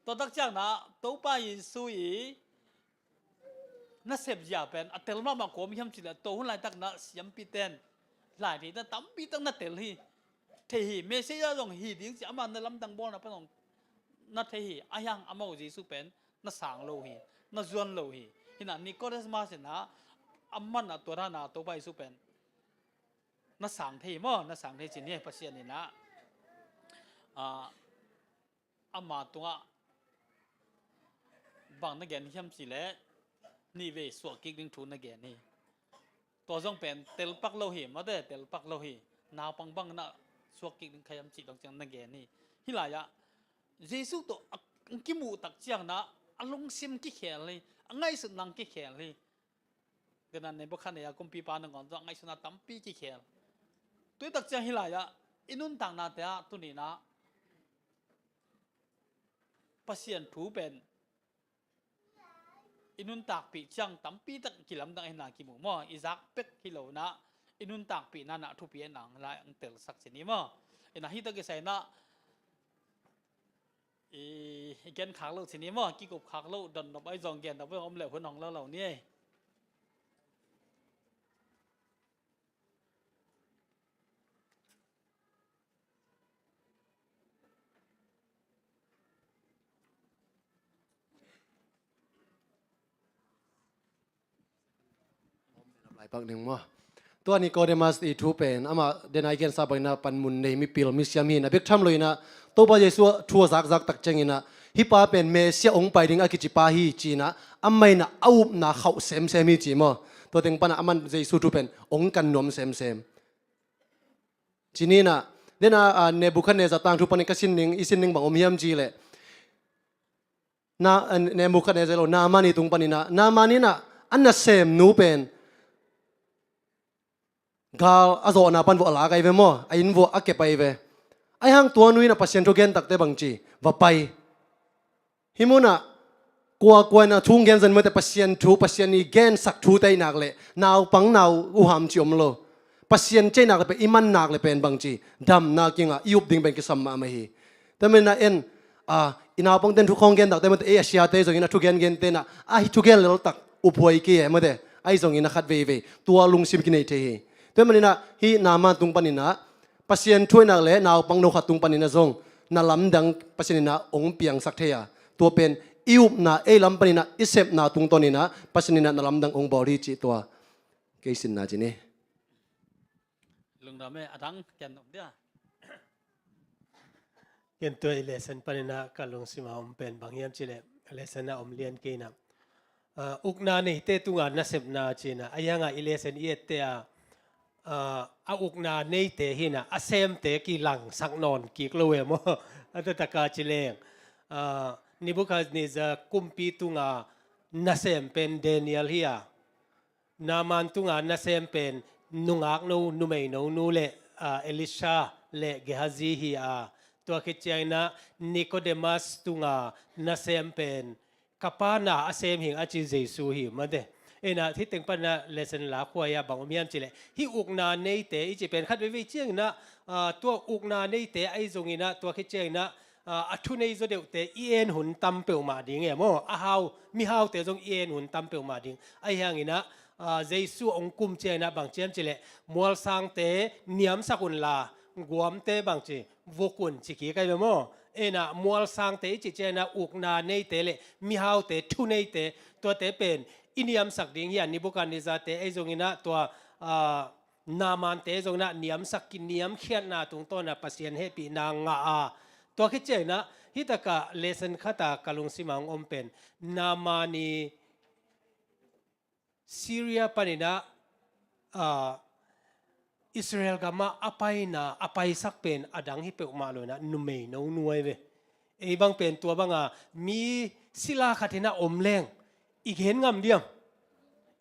Tua tak ciangah Topa Jesu i nasep zia pen a tel mahmah kua om hiam cileh, tua hun laitakna siampiten, laitheite tampi tak na tel hi. Thei hi, Messiah zong hi ding ci, ama na lamdang bawlna pan zong na thei hi. Ahi hang amau Jesu pen na sang lo hi, na zuan lo hi. Hih inah Nicodemus inah a man a tua dana Topa Jesu pen na sang thei hi maw, na sang thei cin hi. Pasian inah, ah, ama tungah bang na gen hiam cileh, nihvei suah kik ding thu na gen hi. Tua zong pen telpak lo hi, mate, telpak lo hi. Naupang bang na suak kik ding kha hiam cih dong ciang na gen hi. Hih lai-ah Jesu tawh a kimuh tak ciangah a lungsim kikhel hi, a ngaihsutna kikhel hi. Dena Nebuchadnezzar kumpipa nangawn zong a ngaihsutna tampi kikhel. Tua tak ciang hih lai-ah i nuntaknate ah tuninah Pasian thu pen i nuntakpih ciang tampi tak kilamdang ahihna kimu maw. I zak pek hi lo inah i nuntakpihna inah thupi ahihna lai ang telsak cin hi maw. Inah hih tak i sa inah i, i gen khak lo cin hi maw, kikup khak lo, donnop ahi zong gen dop ahi zong om leh hun hong lo lo ni ei. Lai pak ding maw? Tua Nicodemus i thu pen amah dena i gensa bangin ah panmun nei mipil misiam hi inah, bek tham lo inah Topa Jesu thu a zakzak tak ciangin ah hih pa pen Messiah hong pai ding a kici pa hi ci inah amah inah a upna khauh semsem hi ci maw. Tua teng panah aman Jesu thu pen hong kan nuam semsem. Ci ni inah dena, ah, Nebuchadnezzar tangthu panin ka sin ning, i sin ning bang om hiam cileh, Na, eh, Nebuchadnezzar lo, Naaman i tung paninah, Naaman inah a nasemnu pen gal a zawhna pan vuah a lak ahi ve maw, a inn vuah a kep ahi ve. Ahi hang tua nu inah Pasian thu gen takte bangci, va pai. Hih munah kuakua inah thu gen zen mate, Pasian thu, Pasian i gensak thute ahih nak leh naupang nau uham ci om lo. Pasian ci ahih nak leh pen i man nak leh pen bangci, damna kingah i up ding pen kisam mahmah hi. Tua maninah en, a, i naupangten thu khawng gen takte mate, ei a siate zongin a thugen gente inah a hi thugen leltak uphuai kei e mate, ahi zongin a khat veivei tua lungsim kinei thei hi. Tua maninah hih Naaman tung paninah Pasian thu ahih nak leh naupang no khat tung paninah zong na lamdang Pasian inah hong piangsak thei a, tua pen i upna ei lam paninah i sepna tungtawninah Pasian inah na lamdang hong bawl hi cih tua kei sinna ci ni. Lungdam e, a dang ken om dia. Ken tua i lesson paninah ka lungsim a om pen bang hiam cileh, lesson a om lian kei inah, ah, ukna neite tunga nasepna ci inah, ahi hangah i lesson i ette a, ah, a ukna neite hi inah a semte kilangsak nawn kik lo e maw. A taktak a ci leng, ah, Nebuchadnezzar kumpi tunga nasem pen Daniel hi a, Naaman tunga nasem pen nungakno, numeino nu le, ah, Elisha le Gehazi hi a, Tua khit ciangin ah Nicodemus tunga nasem pen ka pa na a sem hing a ci Jesu hi mate. Ina, hih teng panin ah lesson la khuai a bang om hiam cih leh, hih ukna neite i cih pen khat veivei ciangin ah, ah, tua ukna neite ahi zongin ah, tua khit ciangin ah, ah, a thu nei zaw deuhte i en hun tam peuhmah ding e maw. A hau, mihaute zong i en hun tam peuhmah ding. Ahi hangin ah, ah, Jesu hong kum ciangin ah bang ci hiam cih leh, mualsangte niamsak unla, guamte bang ci, vuk un ci kik ahi ve maw. Ina, mualsangte i cih ciangin ah ukna neite le mihaute, thuneite, tuate pen i niamsak ding hi a, Nebuchadnezzar-te ahi zongin ah, tua, ah, Naaman-te ahi zongin ah niamsak, kiniamkhiatna tungtawn a Pasian hehpihna ngah a. Tua khit ciangin ah hih takah lesson khat a ka lungsim ah hong om pen, Naaman i Syria panin ah, ah, Israel gamah a paina, a paisak pen a dang hi peuhmah lo in ah numei no nu ahi ve. Ei bang pen tua banga mi sila khat in ah om leng i gen ngam diam?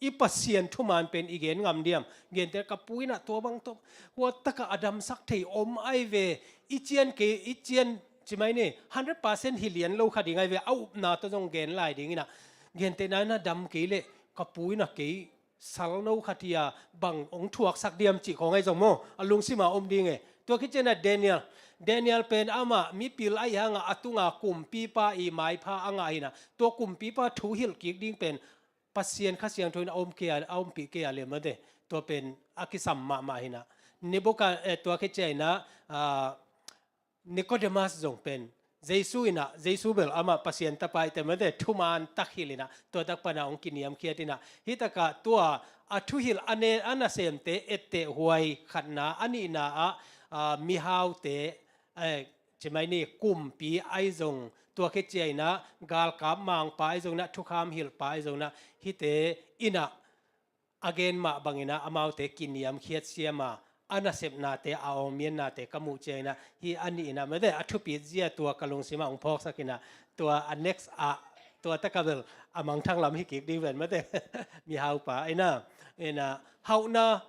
I Pasian thuman pen i gen ngam diam? Gente, ka pu in ah tua bang tawh hua takah a damsak thei om ahi ve. I cian kei, i cian ci mai ni, hundred percent hi lian lo kha ding ahi ve. A upna tawh zong gen lai dingin ah, gente, na na dam kei leh ka pu in ah kei salno khat hi a, bang hong thuaksak diam cih khawng ahi zong maw, a lungsim ah om ding e. Tua khit ciangin ah Daniel, Daniel pen amah mipil ahi hangah a tunga kumpipa i maipha a ngah hi in ah, tua kumpipa thu hilh kik ding pen Pasian Kha Siangtho in a om kei a, a ompih kei a leh mate, tua pen a kisam mahmah hi in ah. Nebuchad-, eh, tua khit ciangin ah, ah, Nicodemus zong pen Jesu in ah, Jesu bel amah Pasian Tapa i te mate, thuman tak hilh in ah, tua tak panin ah hong kiniamkhiat in ah, hih takah tua a thuhilh a ne, a nasemte etteh huai khatna, a nihna ah, ah, mihaute, eh, ci mai ni, kumpi ahi zong, tua khit ciangin ah galkap mangpa ahi zongin ah, thukham hilhpa ahi zongin ah, hihte in ah a gen mah bangin ah amaute kiniamkhiat siam a, a nasepnate, a awngmiannate ka muh ciangin ah, hih a nih in ah mate, a thupit zia tua ka lungsim ah hong phawksak in ah, tua a next ah, tua takah bel a mangthang lam hi kik ding ven mate. Mihaupa in ah, in ah, hauhna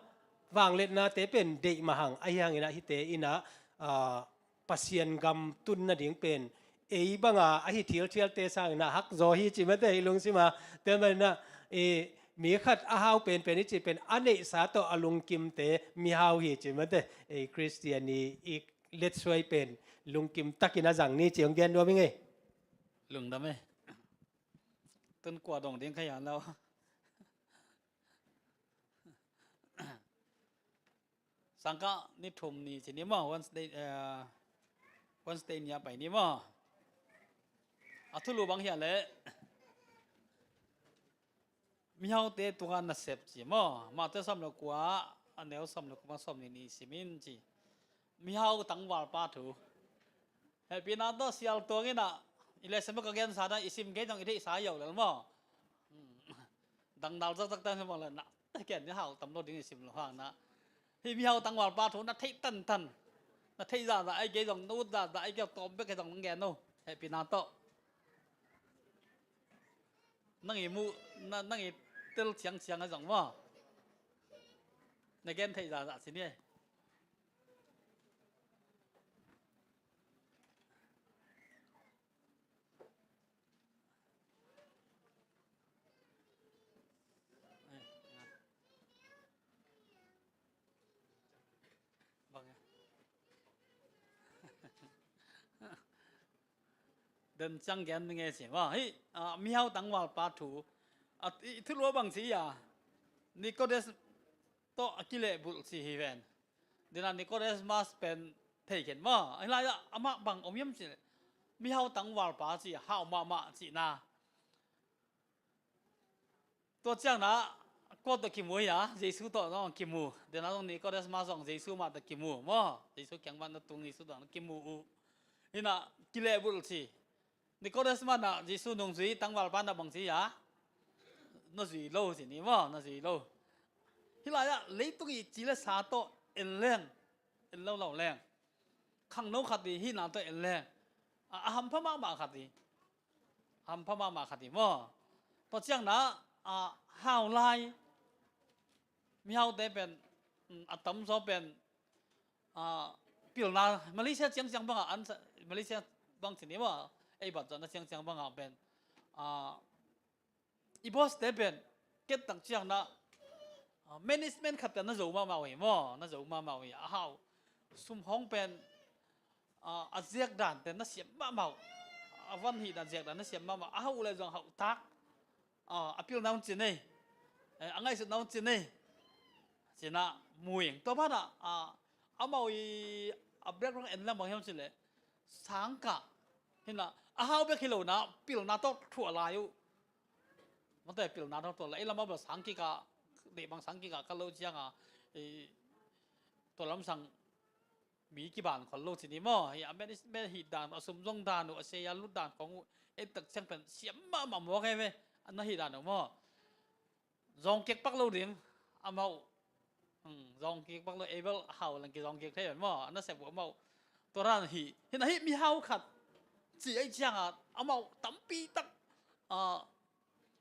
vangliatnate pen deih mah hang, ahi hangin ah hihte in ah, ah, Pasian gam tun nading pen ei banga a hi thilthialte sangin ah hak zaw hi ci mate, i lungsim ah. Tua manin ah, i, mi khat a hau penpen i cih pen a neihsa tawh a lungkimte mihau hi ci mate. Ei Khristian i, i letsuai pen lungkim takin a zang ni ci hong gen nuam ing ei. Lungdam e. Tun kua dong ding kha hiam lo. Sangkah ni thum ni ci ni maw, Wednesday, eh, Wednesday ni a pai ni maw. A thulu bang hiam leh, mihaute tunga nasep ci maw. Matthai sawm le kua, a neu sawm le kua pan sawmnih ni sim in ci. Mihau tangvalpa thu. Hehpihna tawh sial tuang in ah, i lesson bek ka gensa na, i sim kei zong i theihsa hi lo lel maw. Hmm. Dangdal zakzak tan hi maw leh na, ken ni hau tam lo ding i sim lo hang na. Hih mihau tangvalpa thu na theih tantan, na theih zahzah ahi kei zong, na ut zahzah ahi kei zong, tawm bek hi zong nang gen o. Hehpihna tawh. Nang i muh, na, nang i tel ciangciang ahi zong maw, na gen theih zahzah ci ni. Den ciang gen ni ngei ci maw. Hih, ah, mihau tangvalpa thu. Ah, i, i thulu ah bang ci a, Nicodemus tawh a kilehbulh ci hi ven. Dena Nicodemus pen thei khin maw. Ahi lai ah amah bang om hiam cih leh, mihau tangvalpa ci, hau mahmah cihna. Tua ciangin ah kua tawh kimu hi a, Jesu tawh zong kimu. Dena zong Nicodemus zong Jesu mah tawh kimu maw. Jesu kiang mah na tung, Jesu tawh na kimu uh. Hi in ah kilehbulh ci. Nicodemus in ah Jesu nungzui, tangvalpa in ah bang ci a, na zui lo ci ni maw, na zui lo. Hih lai ah leitung i ci le sa tawh en leng, en lo lo leng, khangno khat hi, hihna tawh en leng, a, a hampha mahmah khat hi. A hampha mahmah khat hi maw. Tua ciangin ah, a, hau lai, mihaute pen, mm, a tamzaw pen, a, pilna Malaysia ciangciang bangah an sa-, Malaysia bang ci ni maw, ei bat zawhna ciangciang bangah pen, ah, i boss te pen ket tak ciang na, ah, management khat pen na zo mahmah uh hi maw, na zo mahmah uh hi. A hau sum hong pen, ah, a ziak dan pen na siam mahmah uh, a van hih dan ziak dan na siam mahmah, a hau le zong hau tak, ah, a pilna un ci nei, eh, a ngaihsutna un ci nei. Cina muing tua banah, ah, amau i a background en lam bang hiam cileh sangkah. Hina a hau bek hi lo na pilna tawh thuah lai uh. Mate pilna tawh thuah lai i lam a bel sangkik a, deh bang sangkik a ka lo cianga, i tua lam sang mi kiban khol lo ci ni maw. Hi a management hih dan uh, a sum zong dan uh, a seia lut dan khong uh, ei tak ciang pen siam mahmah mawk ei ve. An na hih dan uh maw. Zawng kek pak lo ding amau. Hmm, zawng kek pak lo, ei bel hau lang ki zawng kek thei pen maw. An na sep uh amau. Tua ran hih, hina hih mi hau khat ci ei cianga amau tampi tak, ah,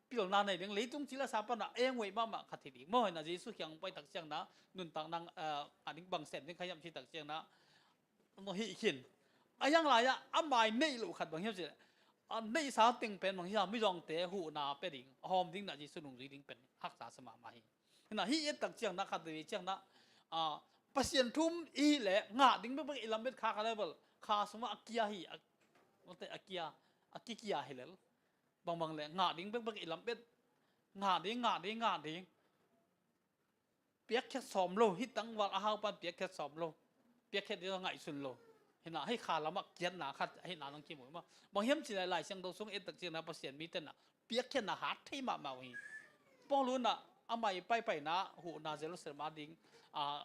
pilna nei ding, leitung cila sa pana eng wei mahmah khat hi ding maw. Hina Jesu kiang pai tak ciang na nuntak nang, ah, a ding bang sem ding kha hiam ci tak ciang na, no hih khin. A hiang lai-ah a mai neih loh khat bang hiam cileh, a neihsa teng pen bang hiam, mizawngte huhna pia ding, a hawm ding na Jesu nungzui ding pen haksa sa mahmah hi. Hina hih et tak ciang na khat vei ciang na, ah, Pasian thu um i hih leh ngah ding bekbek i lam bet kha kha level kha sungah a kia hi, a, a kia, a kikia hi lel. Bangbang le ngah ding bekbek i lam bet, ngah ding, ngah ding, ngah ding. Piakkhiat sawm lo, hih tangval a hau pan piakkhiat sawm lo. Piakkhiat ding ngaihsun lo. Hina hih kha lamah kiatna khat ahihna nang kimu mah. Bang hiam ci lai, Lai Siangtho sung et tak ciang na Pasian mi tenah piakkhiatna hat thei mahmah uh hi. Paul unah amah i paipaina huhna Jerusalem a ding, ah,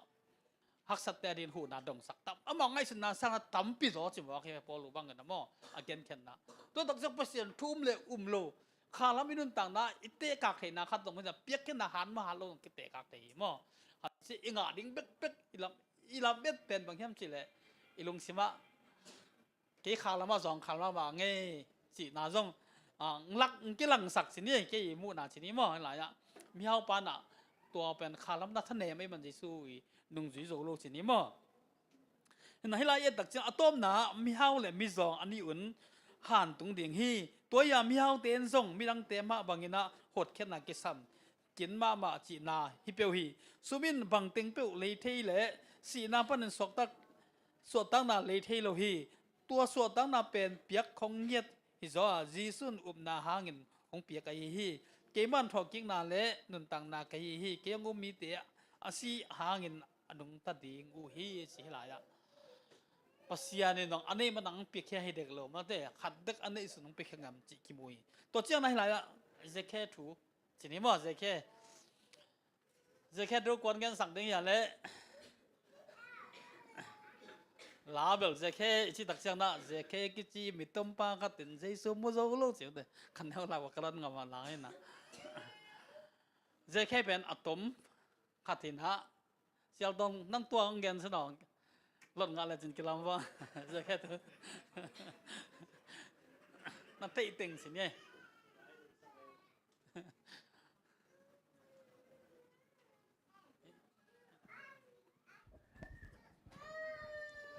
haksat te a din huhna dongsak tam. Amau ngaihsutna sangah tampi zaw ci mawk hi Paul uh bangin a maw, a genkhiatna. Tua tak ciang Pasian thu um le um lo, kha lam i nuntakna i tehkak theihna khat dong hi na, piakkhiatna hat maw hat lo dong kitehkak thei hi maw. Hasi i ngah ding bekbek i lam, i lam bet pen bang hiam cileh i lungsimah kei kha lamah zawng kha lamah ngei cihna zong, ah, lak kilangsak ci ni, kei i muhna ci ni maw. Hih lai-ah mihau panah tua pen kha lam na thanem ei man Jesu i nungzui zo lo ci ni maw. Hina hih lai i et tak ciang a tawpna mihau le mizawng a nih un han tung ding hi. Tua i a mihaute in zong midangte mah banginah hotkhiatna kisam kin mahmah cihna hi peuh hi. Sum in bangteng peuh lei thei le sihna panin suaktak, suahtakna lei thei lo hi. Tua suahtakna pen piak khong ngiat hi zaw a, Jesu in upna hangin hong piak ahi hi. Keiman thawhkikna le nuntakna ka hi hi. Kei hong um mite a si hangin a nungta ding uh hi, ci hi lai-ah. Pasian in dong a neih man ang piakhia hi dek lo, mate khat dek a neih sun ang piakhia ngam cih kimu hi. Tua ciang na hi lai-ah Zekhe thu ci ni maw, Zekhe. Zekhe thu kuan gensak ding hi a leh. La bel Zekhe i ci tak ciang na, Zekhe kici mi tompa khat in Jesu mu zo lo ci ute. Kan neu la wa ka lat ngam a la hi na. Zekhe pen a tom khat hi na. Sial dong nang tua ang gen si dong. Lot ngah le cin kilam va. Zekhe thu. Na theih teng si ni.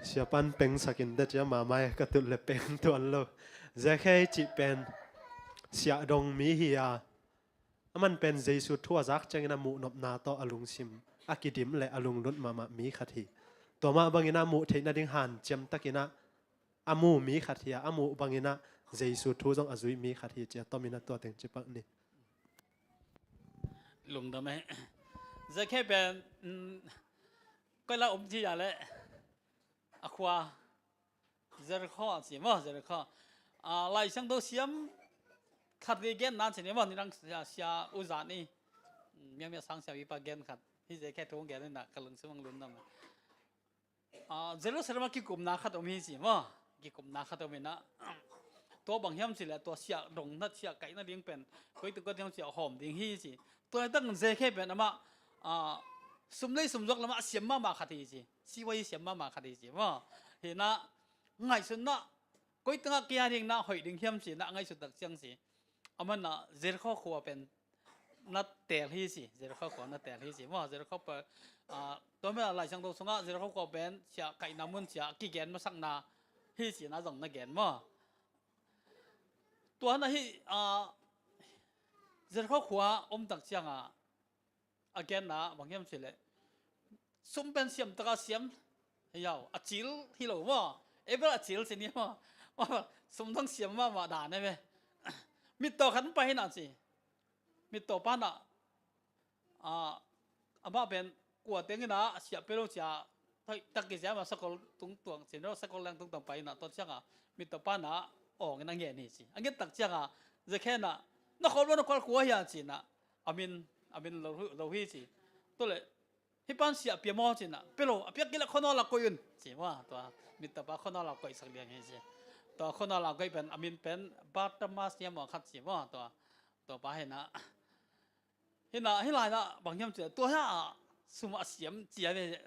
Siapan pengsak in, dah cia mamai ka tut le peng tuan lo. Zekhe cih pen siah dong mi hi a, aman pen Jesu thu a zak ciangin a muh nopna tawh a lungsim a kidim le a lunglut mahmah mi khat hi. Tua mah bangin a muh theih nading hanciam takin a, a mu mi khat hi a, a muh bangin a Jesu thu zong a zuih mi khat hi, cia tomin a tua teng cipak ni. Lungdam e. Zekhe pen, mm, koi la um ci a le a khua Jericho a ci maw, Jericho. A, Lai Siangtho siam khat li gen nan ci ni maw, ni dang sia, sia u zan i, mm, miamia sang sia vipa gen khat. Hi Zekhe thu gen na ka lungsim ang lungdam e. A, Jerusalem a kikumna khat om hi ci maw. Kikumna khat om hi na. Tua bang hiam ci le tua siah dong na siah kaihna ding pen koi tuk khat hiam ci a hawm ding hi ci. Tua tak Zekhe pen amah, a, sum lei sum zuak lamah siam mahmah khat hi ci. Siwa hi siam mahmah khat hi ci maw. Hi na ngaihsun na koi tengah kia ding na hoih ding hiam ci na ngaihsun tak ciang ci. Aman na Jericho khua pen na teel hi ci, Jericho khua na teel hi ci maw. Jericho pa, ah, tua mah Lai Siangtho sungah Jericho khua pen sia kaihna mun sia kigen masakna hi ci na zong na gen maw. Tua na hi, ah, Jericho khua om tak ciangah a genna bang hiam cih leh sum pen siam taka siam hi lo, a cil hi lo maw. Ei bel a cil ci ni maw. Sum dang siam mahmah dan e ve. Mittaw khat pai hi na ci. Mittaw pa na, ah, amah pen kua teng ina siah pia lo cia, tak kizia ma sakol tungtuang cin lo, sakol leng tungtuang pai ina, tua cianga mittaw pa na awng ina ngen hi ci. A nget tak cianga Zakhe na, na khol lo na khol kua hia ci na, a min, a min lo, lo hi ci. Tua le, hi pan siah pia maw ci na, pia lo, a piak kila khonol a koih un ci maw. Tua mittaw pa khonol a koih sak liang hi ci. Tua khonol a koih pen, a min pen Bartimas nia maw khat ci maw. Tua, tua pa hi na. Hi na, hi lai na bang hiam ci, tua hi a sum a siam cia ve,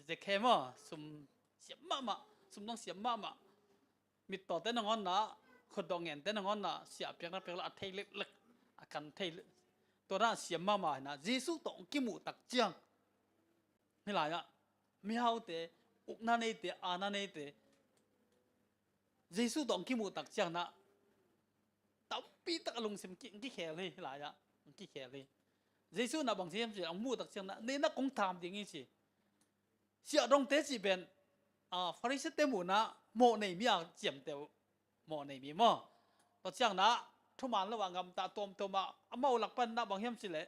Zakhe maw, sum siam mahmah, sum dang siam mahmah. Mittaw te nangawn na, khutdawh ngen te nangawn na, siah piakna piak la a thei leklek, a kan thei lek. Tua na siam mahmah hi na, Jesu tawh kimuh tak ciang. Hi lai ah, mihaute, ukna neite, aana neite, Jesu tawh kimuh tak ciang na, tampi tak a lungsim ki, kikhel hi, hi lai ah, kikhel hi. Jesu na bang hiam ci, a muh tak ciang na, neinak kong tam ding hi ci. Siahdongte cih pen, a, Pharisee-te muhna mawh nei mi a ciamteh uh, mawh nei mi maw. Tua ciang na, thuman lo a ngamta tuamtuam a, amau lak pan na bang hiam cih leh,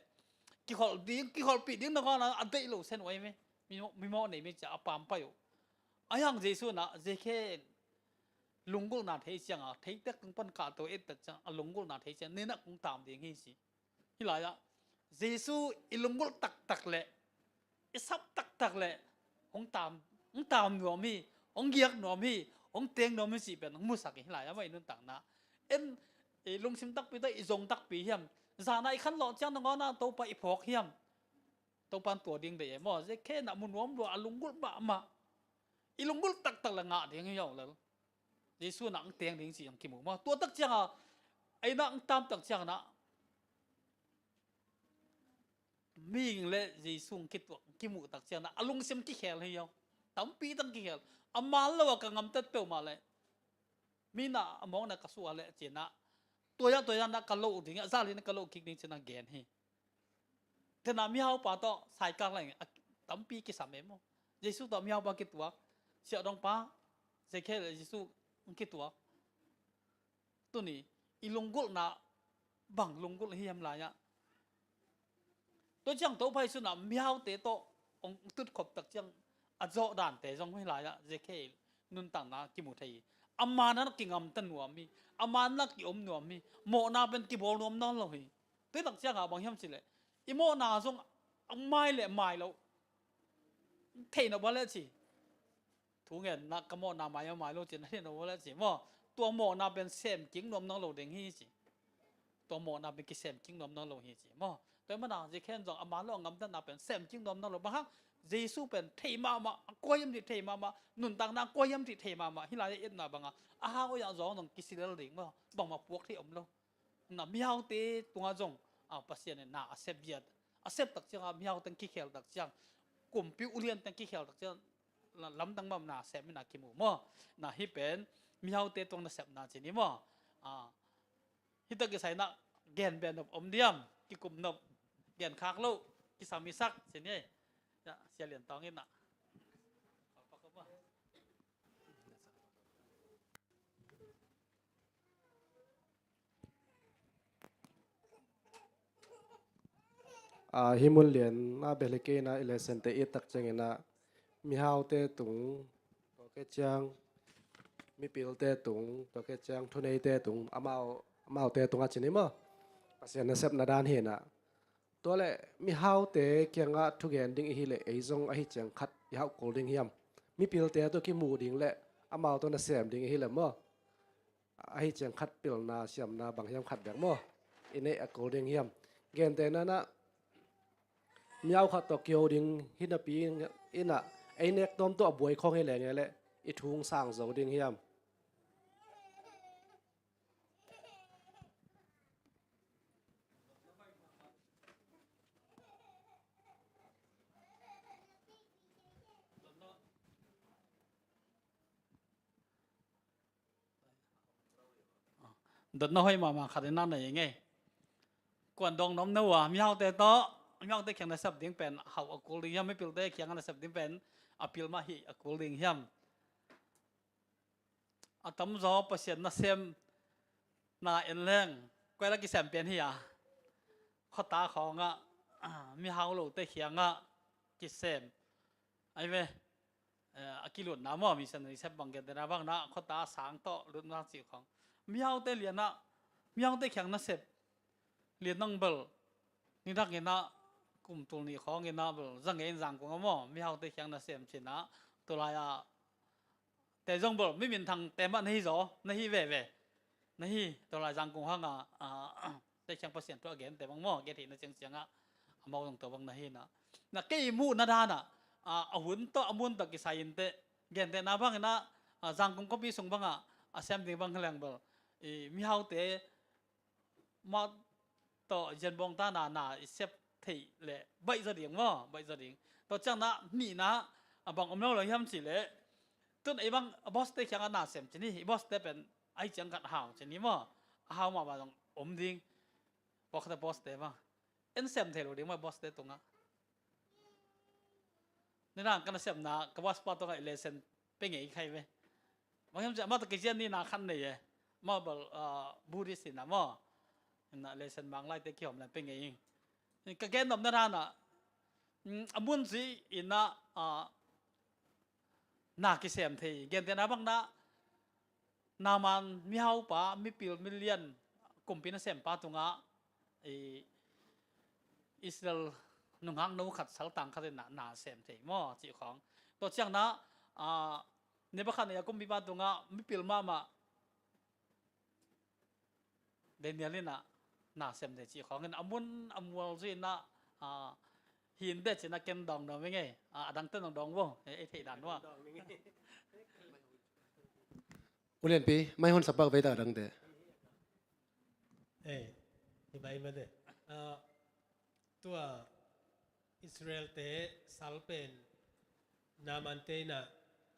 kikholh ding, kikholhpih ding na kawna a deih lo sen uh ahi ve. Mi, mi mawh nei mi cia a pampai uh. Ahi hang Jesu na, Zakhe lunggulhna thei ciang a, theitek tung pan kahto et tak ciang, a lunggulhna thei ciang, neinak kong tam ding hi ci. Hi lai ah, Jesu i lunggulh taktak le, i sap taktak le, hong tam, hong tam nuam hi, hong giak nuam hi, hong teng nuam hi cih pen hong musak hi. Hi lai ah, amah i nuntakna. En, i lungsim takpi tawh i zong takpi hiam. Zana i khanlawh ciang nangawn ah Topa i phawk hiam. Topan tua ding deih e maw. Zakhe na mu nuam lua, a lunggulh mahmah. I lunggulh taktak le ngah ding hi lo lel. Jesu na ang teng ding ci ang kimu maw. Tua tak ciang a, ei na ang tam tak ciang na, mihing le Jesu ang kituak, kimuh tak ciang na, a lungsim kikhel hi lo. Tampi tang kikhel. A man lo a ka ngamtat peuhmah le, mi na a mawkna ka suah le cih na, tua ya, tua ya na ka loh ding, a zali na ka loh kik ding cih na gen hi. Tena mihaupa tawh saikak lai a tampi kisam e maw. Jesu tawh mihaupa kituak, siahdongpa, Zakhe le Jesu kituak. Tuni i lunggulhna bang lunggulh hiam lai ah. Tua ciang Topa Jesu na mihaute tawh hong tutkhop tak ciang a zawh dante zong hi lai ah, Zakhe nuntakna kimu thei hi. A man na kingamta nuam hi, a man na kiom nuam hi, mawhna pen kibawl nuam nawn lo hi. Tua tak ciang a bang hiam cih leh, i mawhna zong a mai le mai lo. Theih no ba le ci. Thu ngen na ka mawhna mai a mai lo ci na theih no ba le ci maw. Tua mawhna pen sem kik nuam nawn lo ding hi ci. Tua mawhna pen kisem kik nuam nawn lo hi ci maw. Tua mana Zakhe zong a man lo a ngamtatna pen sem kik nuam nawn lo. Bang hang Jesu pen thei mahmah, a kua hiam cih thei mahmah, nuntakna a kua hiam cih thei mahmah. Hi lai ah i etna bang a, a hang oi ah zong zong kisilel ding maw. Bangmah puak thei om lo. Na mihaute tungah zong, a, Pasian in na a sep viat, a sep tak ciang a, mihaute kikhel tak ciang, kumpi uliante kikhel tak ciang, la-, lamdang mah na sep mi na kimu maw. Na hih pen mihaute tung na sepna ci ni maw. A, hih tak kisai na gen beh nop om diam, kikum nop, gen khak lo, kisam i sak ci ni. Ya, Sia Lian Tawng in na. A, hih mun lian a bel hi kei na, i lessonte i tak ciangin a, mihaute tung, tua khit ciang mipilte tung, tua khit ciang thuneite tung, amau, amaute tung a ci ni maw. Pasian nasepna dan hi na. Tua leh mihaute kiangah thugen ding i hih leh ei zong ahi ciang khat i hauh kul ding hiam? Mipilte tawh kimu ding leh amau tawh nasem ding i hih leh maw, ahi ciang khat pilna siamna bang hiam khat bek maw i neih a kul ding hiam? Gentehna in a, mihau khat tawh kiho ding hi napi in a, ei nek tawm tawh a buai khawng hi leng e leh i thu hong sang zo ding hiam? dotna hoih mahmah khat in a nei ngei. Kuan dong nom na uh a, mihaute tawh, mihaute kiang nasep ding pen hau a kul ding hiam, mipilte kiang a nasep ding pen a pil mah hi a kul ding hiam? A tamzaw Pasian nasem na en leng, koi la kisem pian hi a, khuata khawngah, mihau lote kiangah kisem. Ai ve, eh, a kilutna maw, missionary sep bang gentehna bang na, khuata sang tawh lutna cih khawng. Mihaute lianah, mihaute kiang nasep lian nang bel, nidang inah, kum tul nih khawng inah bel, zang in zangkung a maw, mihaute kiang nasem cinah, tulai-ah te zong bel, mi minthang te mah na hi zaw, na hi veve. Na hi, tulai zangkung hanga, ah, te kiang Pasian thu a gente bang maw, a gente na ciangciangah, amau zong tua bang na hi na. Na kei muhna danah, ah, a hun tawh, a mun tawh kisai in te, gentehna bang inah, ah, zangkung khuapi sung bangah, a sem ding bang hi leng bel, i mihaute, mah tawh zianbawng ta na, na i sep theih leh baih zaw ding maw, baih zaw ding. Tua ciangna nihna a bang om lo lo hiam cih leh, tun ei bang a boss te kiangah na sem cin hi, i boss te pen ai ciang khat hau cin hi maw, a hau mahmah zong om ding. Pawlkhatte boss te bang en sem thei lo ding maw, boss te tungah. Nidang ka nasepna, ka boss pa tungah i lesson pe ngei khai ve. Bang hiam cih, amah tawh kizian nihna khan nei e. Amah bel, ah, Buddhist inah maw, inah lesson mang laite kihawm lai pe ngei ing. Ka gen nopna danah, mm, a mun zui inah, ah, na kisem thei. Gentehna bang na, Naaman mihaupa, mipil milian, kumpi nasempa tungah, i, Israel nunghak no khat saltang khat in na, na sem thei maw, cih khawng. Tua ciangna, ah, Nebuchadnezzar kumpipa tungah mipil mahmah Daniel inah na sem thei cih khawng in a mun a mual zui inah, ah, hi in te cinah ken dawng dawng ing ei. Ah, a dangte dawng dawng vo, ei, ei theih dan vo. U Lianpi, mai hon sapak vei ta a dangte. Ei, hi bai mate. Ah, tua Israel-te sal pen Naaman-te inah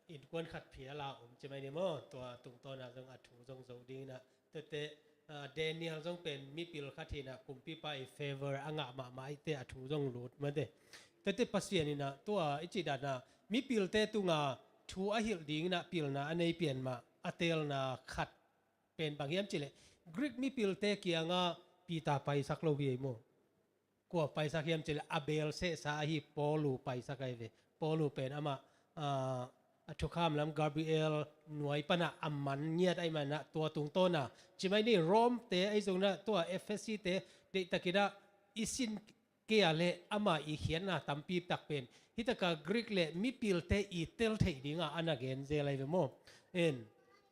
innkuan khat phial a om ci mai ni maw, tua tungtawna zong a thu zong zo ding inah. Tuate, ah, Daniel zong pen mipil khat hi inah kumpipa i favor a ngah mahmah i te a thu zong lut mate. Tuate Pasian inah tua i cih dana mipilte tunga thu a hilh ding inah pilna a nei pian mah a teelna khat pen bang hiam cih leh Greek mipilte kiangah Peter paisak lo hi ei maw. Kua paisak hiam cih leh a beel sehsa ahi Paulu paisak ahi ve. Paulu pen amah, ah, a thukham lam Gabriel nuai panah a man ngiat ahih manah tua tungtawna ci mai ni, Rome-te ahi zongin ah tua Ephesi-te deihtakin ah i sin kei a leh ama i khiatna tampi tak pen hih taka Greek le mipilte i tel theih dingah a na gen zel ahi ve maw. En,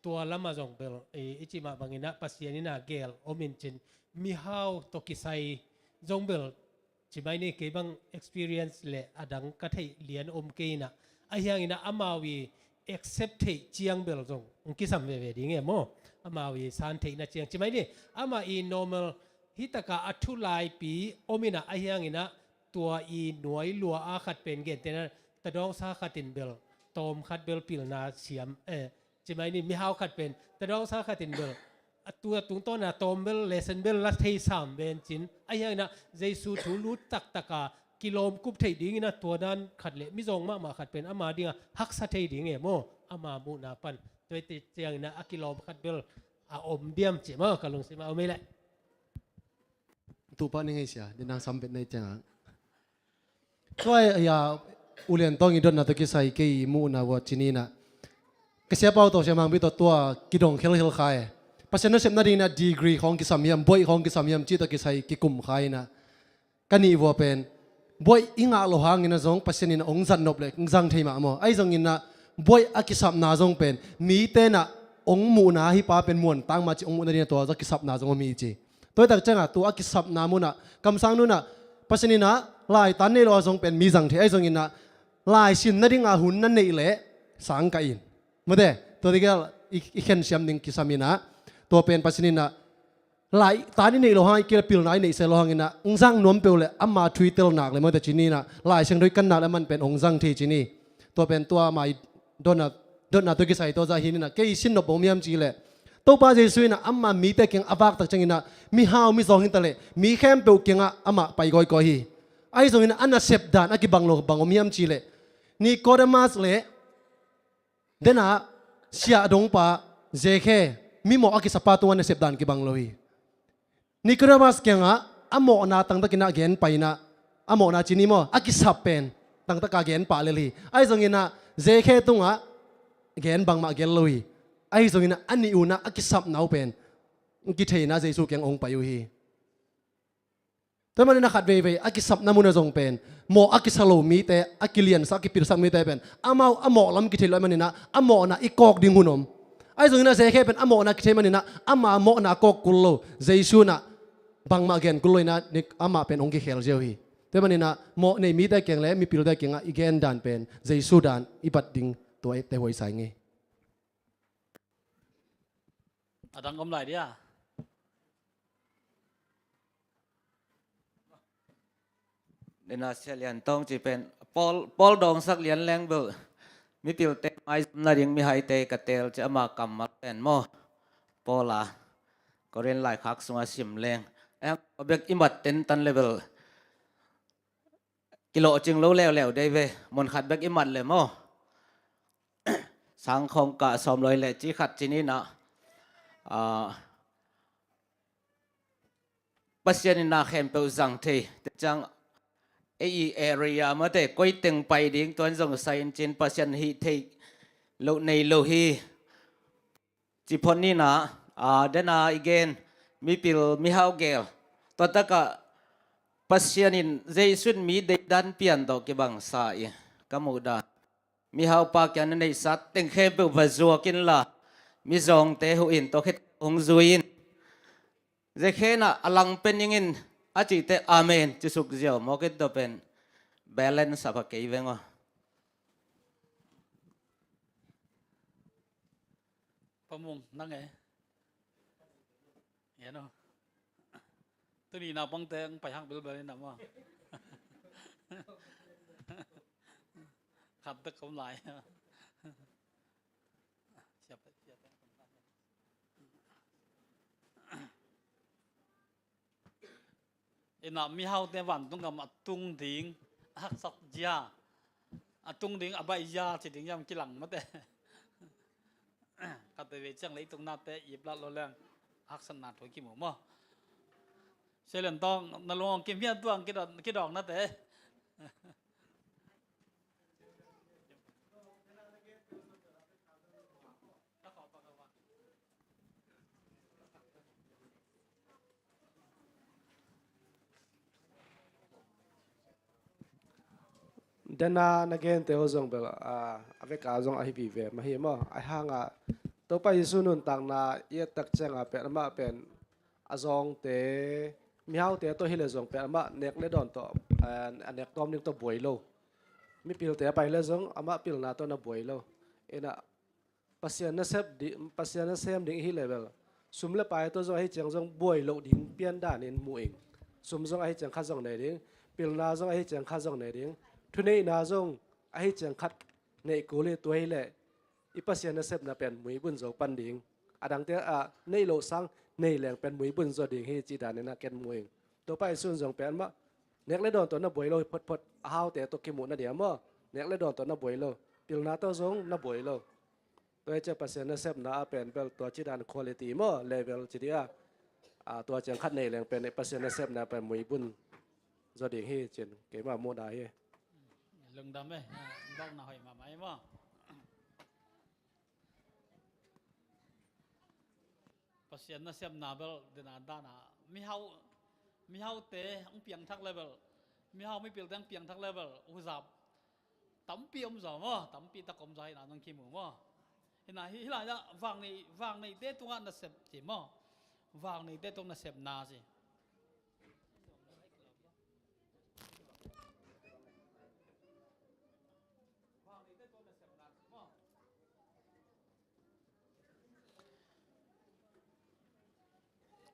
tua lamah zong bel i, i cih mah bangin ah Pasian in a geel om in cin, mihau tawh kisai zong bel ci mai ni, kei bang experience le a dang ka theih lian om kei inah, ahi hangin ah amau i accept theih ciang bel zong hong kisam veve ding e maw. Amau i san theihna ciang ci mai ni, amah i normal hih takah a thu laipi om inah, ahi hangin ah tua i nuai lua a khat pen gentehna tadawngsa khat in bel tawm khat bel pilna siam, eh, ci mai ni, mihau khat pen tadawngsa khat in bel a tua tungtawna tawm bel, lesson bel la thei sam ve in cin, ahi hangin ah Jesu thu lut taktaka kilawm kup theih dingin ah tua dan khat le mizawng mahmah khat pen ama dingah haksa thei ding e maw, ama muhna pan. Tua i cih ciangin ah a kilawm khat bel a om diam ci maw, ka lungsim ah om ei leh. Tupa ni ngei sia, din nang sam bet nei ciangah. Tua, ya, U Lian Tawng i dotna tawh kisai kei i muhna vua ci ni inah, ka siapa uh tawh, Sia Mang Pi tawh tua kidong khelkhel kha e. Pasian nasepna dingin ah degree khawng kisam hiam, buaih khawng kisam hiam cih tawh kisai kikum kha inah, ka nih vua pen buaih i ngah loh hangin ah zong Pasian in ah hong zat nop le hong zang thei mah maw. Ahi zongin ah buaih a kisapna zong pen mite inah hong muhna hih pa pen muan tang mah cih hong muhna dingin ah tua zong kisapna zong om hi ci. Tua hi tak ciangah tua a kisapna munah kamsang nunah Pasian in ah laitan neih lo a zong pen mi zang thei, ahi zongin ah laisin nadinga hun na neih leh sang kah in. Mate, tua dikal i, i khen siam ding kisam inah, tua pen Pasian in ah laitan i neih lo hang, i kila pilna i neih se lo hangin ah hong zang nuam peuh le ama thu i tel nak le, mate, ci ni inah Lai Siangtho i kan nak le aman pen hong zang thei ci ni. Tua pen tua ama i dotna, dotna tawh kisai tua zah hi ni inah, kei i sin nop bang om hiam cih leh Topa Jesu in ah amah mite kiang a vak tak ciangin ah mihau mizawng hi ta leh mi khempeuh kiangah amah pai kawikawi hi. Ahi zongin ah a nasep dan a kibang lo bang om hiam cih leh Nikodemas le dena siahdongpa Zekhe, mimawh a kisapa tungah nasep dan kibang lo hi. Nikodemas kiangah a mawhna tangtakin ah gen pai in ah, a mawhna ci ni maw, a kisap pen tangtaka gen pah lel hi. Ahi zongin ah Zekhe tungah gen bangmah gen lo hi. Ahi zongin ah a nih un ah a kisapna uh pen kithei in ah Jesu kiang hong pai uh hi. Tua manin ah khat veivei a kisapna mun ah zong pen mawh a kisa lo mite, a kiliansak a kipilsak mite pen amau a mawh lam kithei lo ahih manin ah a mawhna i kawk ding hun om. Ahi zongin ah Zekhe pen a mawhna kithei manin ah ama mawhna a kawk kul lo. Jesu in ah bangmah gen kul lo in ah amah pen hong kikhel ziau hi. Tua manin ah mawh nei mite kiang le mipilte kiangah i gen dan pen Jesu dan i bat ding tua i te huai sa ing ei. A dang om lai dia. Dena Sia Lian Tawng ci pen Paul, Paul dawngsak lian leng bel mipilte maizum nading mihaite ka teel ci ama kammal pen maw. Paul a Korin laikhak sunga sim leng. Em, bek i mat tentan le bel kilawhcing lo leuleu dei ve, mun khat bek i mat le maw. Sangkhawng kah sawm lawi le ci khat ci ni in ah, ah, Pasian in na khempeuh zang thei te ciang ei i area mate koi teng pai ding tuan zong sai in cin Pasian hih thei lo nei lo hi. Ci phot ni in ah, a, dena i gen mipil mihau gel tua takah Pasian in Jesu in mi deidan pian tawh kibangsa i ka muh dan. Mihaupa kiang na neihsa teng khempeuh va zuak inla mizawngte huh in tua khit hong zui in. Zekhe in ah a lang pen ing in a cihte amen ci suk ziau mawk in tua pen balance a pha kei veng aw. Pamung nang e. Yan aw. Tuni naupangte ang pai hak belbel in ah maw. Khat tak om lai. Siap, siap. Ina mihaute vantung gam a tung ding a haksa zia, a tung ding a baih zia ci ding hiam kilang mate. Khat veve ciang leitung nate iplat lo leng haksatna thu kimu maw. Sia Lian Tawng na lungong kim hiam tuang kidawng, kidawng nate. Dena na gente uh zong bel, ah, a veka zong ahi vive mah hi maw. Ahi hanga Topa Jesu nuntakna i et tak cianga pen amah pen a zawngte, mihaute tawh hi le zong pen amah nek le dawn tawh, ah, a nek tawm ding tawh buai lo. Mipilte a pai le zong amah pilna tawh na buai lo. Ina Pasian na sep di, Pasian na sem ding i hih le bel sum le pai tawh zong ahi ciang zong buai loh ding pian danin mu ing. Sum zong ahi ciang khat zong nei ding, pilna zong ahi ciang khat zong nei ding, thuneihna zong ahi ciang khat neih kul hi. Tua hi leh i Pasian na sepna pen muibun zo pan ding. A dangte a neih loh sang nei leng pen muibun zo ding hi cih danin a ken mu ing. Topa i sun zong pen mah nek le dawn tawh na buai lo hi photphot, a haute tawh kimuh na dia maw. Nek le dawn tawh na buai lo, pilna tawh zong na buai lo. Tua hi ciah Pasian na sepna a pen bel tua cidan quality maw, level ci dia. A, tua ciang khat nei leng pen Pasian na sepna pen muibun zaw ding hi cin keimah muhna hi. Lungdam e, dawkna hoih mahmah hi maw. Pasian na sepna bel dena dana mihau, mihaute hong piangthak level, mihau mipilte hong piangthak level huzap tampi om zaw maw, tampi tak om zaw hina nong kimu maw. Hina hi, hilai ah vang nei, vang neite tungah nasep ci maw. Vang neite tung nasepna ci.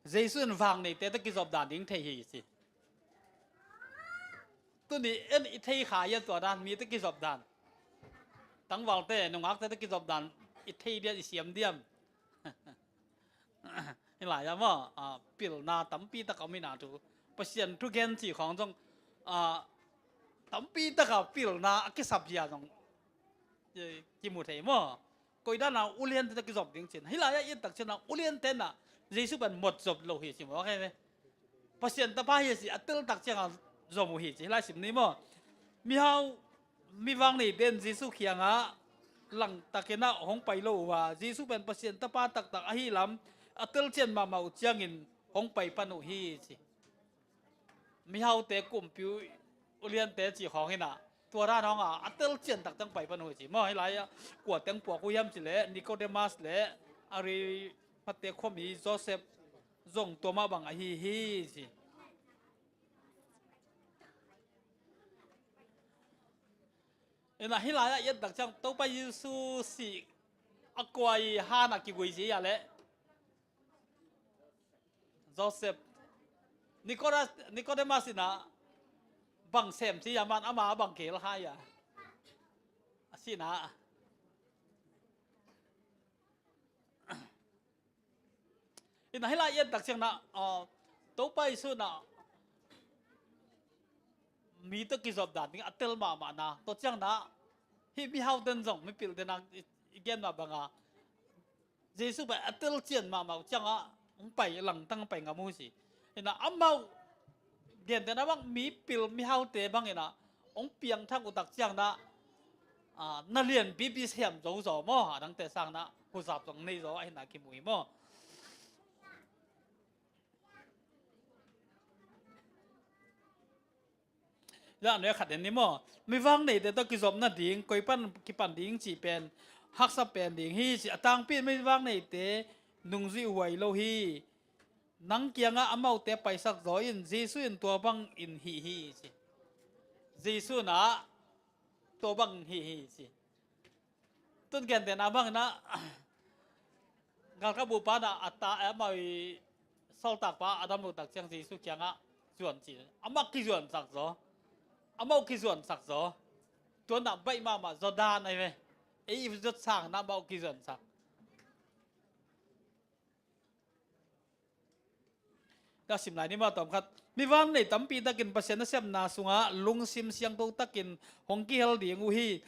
Jesu in vang neite tawh kizop dan ding thei hi ci. Tuni en i thei kha ia tua dan mi tawh kizop dan. Tangvalte nungakte tawh kizop dan i thei diam i siam diam. Hih lai-ah maw, a, pilna tampi tak a om hi na thu. Pasian thugen cih khawng zong, a, tampi tak a pilna a kisap zia zong, e, kimu thei maw. Koidan a uliante tawh kizop ding cin. Hih lai-ah i et tak ciangin uliante in Jesu pen mawk zop lo hi ci maw, kei ve. Pasian Tapa hi a ci a tel tak ciangin zom uh hi ci. Hih lai sim ni maw. Mihau, mi vangneite in Jesu kiangah langtakin hong pai lo uh a, Jesu pen Pasian Tapa taktak ahi lam a telcian mahmah uh ciangin hong pai pan uh hi ci. Mihaute kumpi uh, uliante cih khawng hi na, tua dan hong a, a telcian taktak pai pan uh hi ci maw. Hih lai-ah kua teng puak uh hiam cih leh Nikodemas leh Arimathea khuami Joseph zong tua mah bang ahi hi ci. Ina hih lai-ah i et tak ciang Topa Jesu sih a kuai han a kigui ci a leh Joseph, Nikodemas, Nikodemas in bang sem ci a, man ama bang kihel hai a, a sihna. Ina hih lai i et tak ciang na, a, Topa Jesu in mi tawh kizop dan ding a tel mahmah na, tua ciang na, hih mihaute in zong mipilh den a i, i gen mah bang a, Jesu pen a telcian mahmah uh ciangah hong pai, langtang pai ngam uh hi ci. Ina amau gentehna bang mipil mihaute bang ina hong piangthak uh tak ciang na, a, na lianpipi siam zo zaw maw, a dangte sang na huzap zong nei zaw ahi na kimu hi maw. Zah nui a khat en ni maw. Mi vangneite tawh kizop nading koi pan kipan ding cih pen haksa pen ding hi ci. A tangpi in mi vangneite nungzuih huai lo hi. Nang kiangah amaute paisak zaw in Jesu in tua bang in hih hi ci. Jesu in tua bang hih hi ci. Tun gentehna bang in galkapbu pa in a ta, amau i sawltakpa a dam lo tak ciang Jesu kiangah zuan ci. Amah kizuansak zaw. Amau kizuansak zaw. Tua in baih mahmah zaw dan ahi ve. Ei i zot sang in amau kizuansak. Ka sim lai ni maw, tawm khat. Mi vangnei tampi takin Pasian nasepna sungah lungsim siangtho takin hong kihel ding uh hi.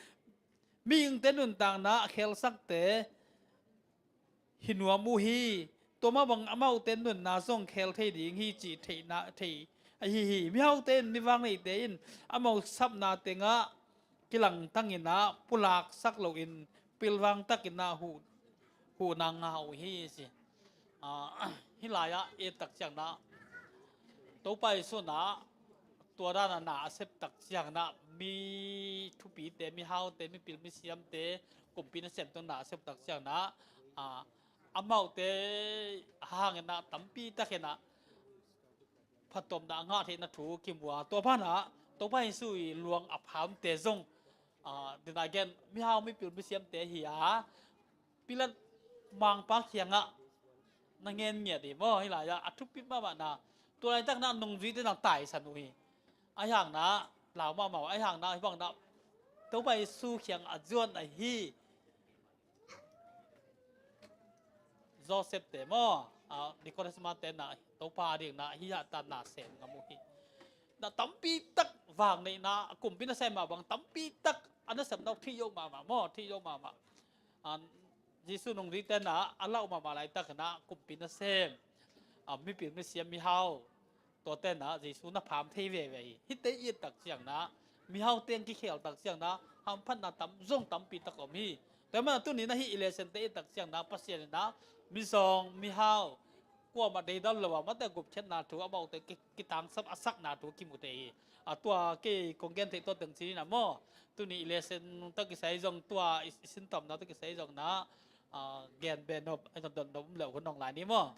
Mihingte nuntakna a khelsakte hi nuam uh hi. Tua mah bang amaute nunna zong khel thei ding hi cih theihna, thei ahi hi. Mihaute in mi vangneite in amau sapna tengah kilangtang in pulaksak loin pilvang takin huh, huhna ngah uh hi ci. A, hih lai-ah i et tak ciang na Topa Jesu in tua dan a na a sep tak ciang na mi thupite, mihaute, mipil misiamte, kumpi nasemte na a sep tak ciang na, a, amaute hangin tampi takin phattuamna a ngah theihna thu kimu a, tua banah Topa Jesu i luang a phamte zong, a, dena gen mihau mipil misiamte hi a, Pilat mangpa kiangah na ngen ngiat hi maw, hih lai-ah a thupi mahmah na, tua laitak na nungzuite na taisan uh hi. Ahi hang na lau mahmah uh, ahi hang na hih bang na Topa Jesu kiangah a zuan ahi Joseph te maw, a, Nicodemus te na Topa a ding na hih a ta na sem ngam uh hi. Na tampi tak vangneihna, a kumpi nasem mah bang tampi tak a nasepna uh thei zo mahmah maw, thei zo mahmah. A, Jesu nungzuite na a lau mahmah laitak na kumpi nasem, a, mipil misiam mihau, tuate na Jesu na pham thei veve hi. Hihte i et tak ciang na, mihau teng kikhel tak ciang na, hamphatna tam zong tampi tak om hi. Tua mana tuni na hih i lesson te i et tak ciang na, Pasian in na mizawng mihau kuamah deidam lo a, mate gupkhiatna thu, amaute ki, kitangsap a sakna thu kimu thei hi. A, tua kei kong gen theih tua teng ci ni na maw. Tuni i lesson tawh kisai zong, tua i, i sintawmna tawh kisai zong na, a, gen be nop, a, dot nop um leh hun hong lai ni maw.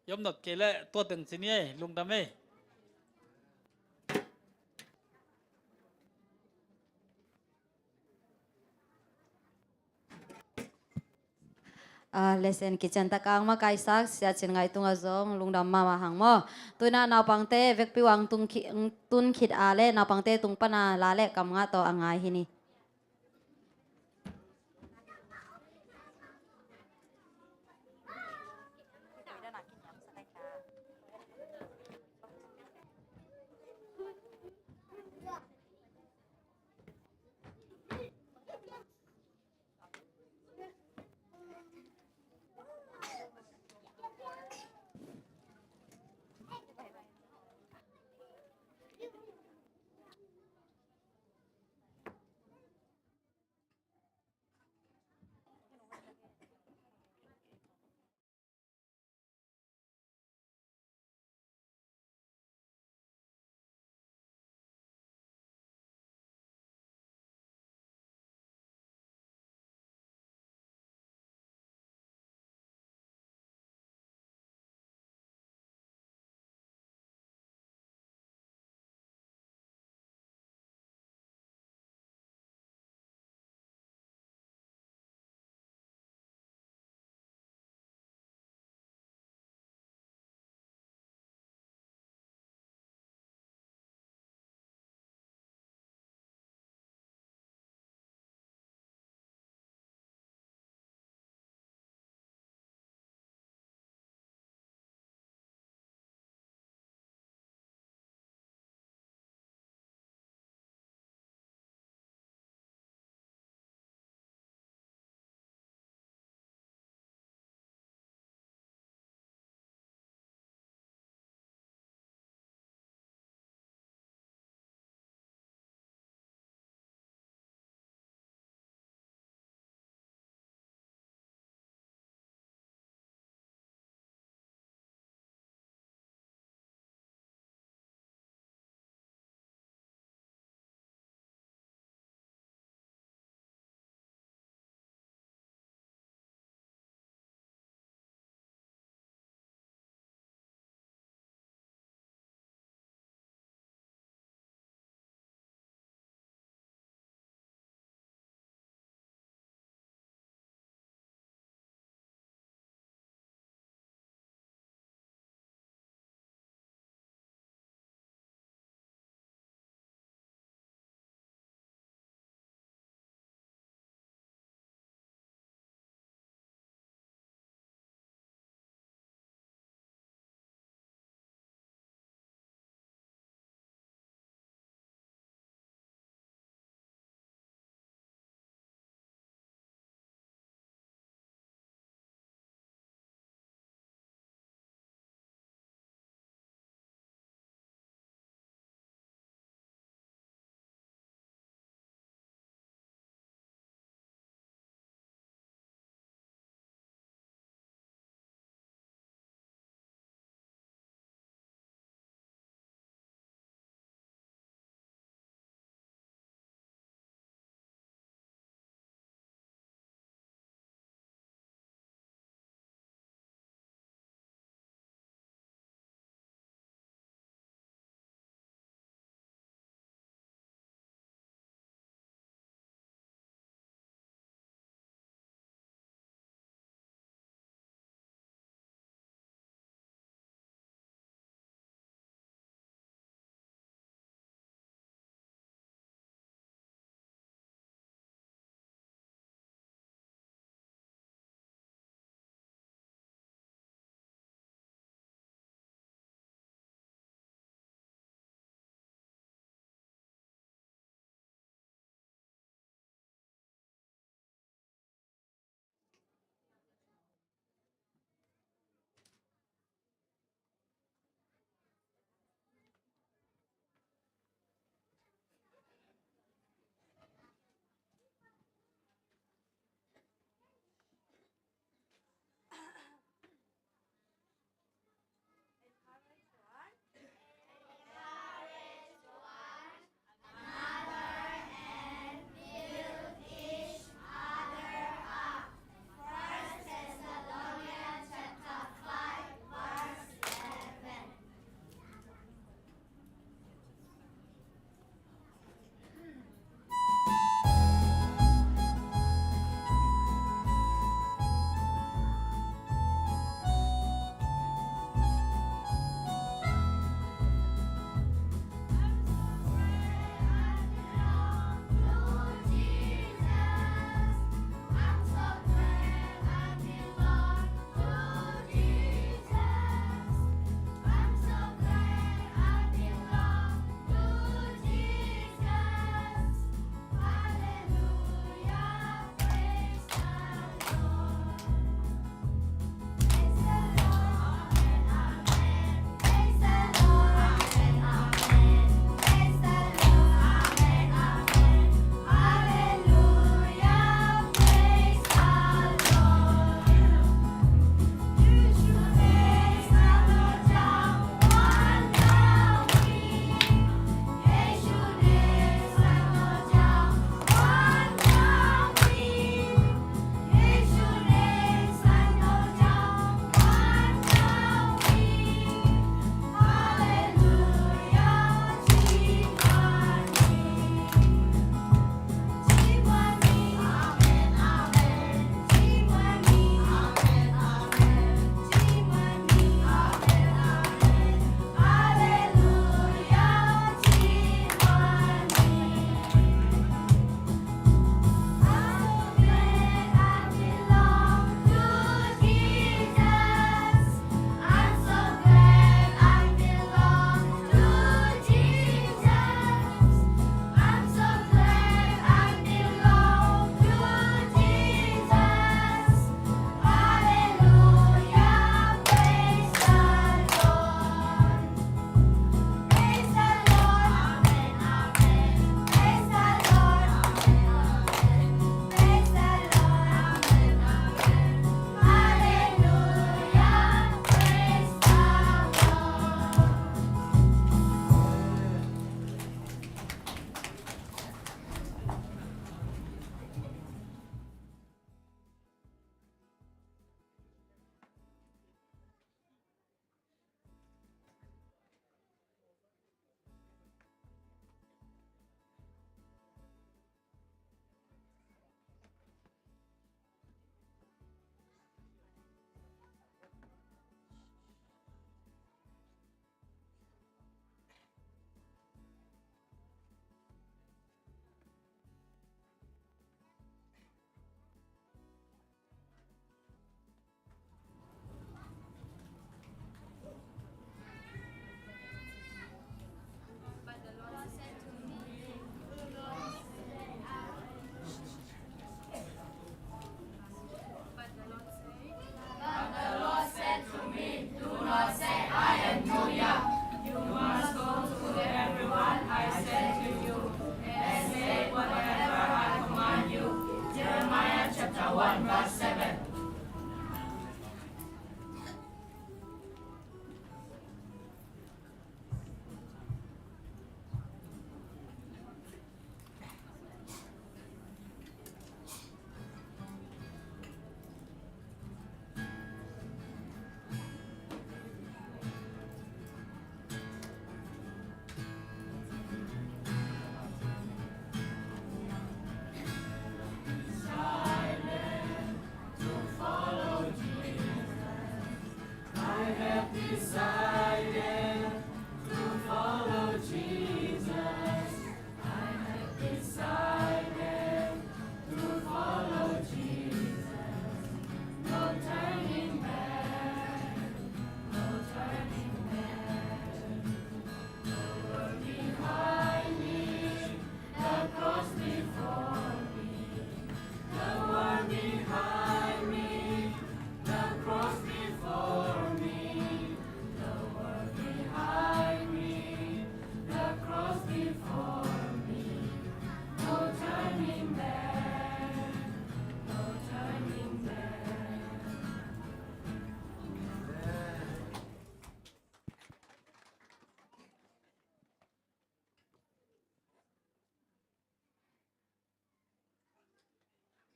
I om nop kei leh tua teng ci ni ei, lungdam ei. A, lesson kician tak a hong makaisak Sia Cin Ngaih tungah zong lungdam mahmah hang maw. Tu-in naupangte vekpi-in hong tun khit, hong tun khit a leh naupangte tung pan a la leh kam ngah tawh a ngai hi ni.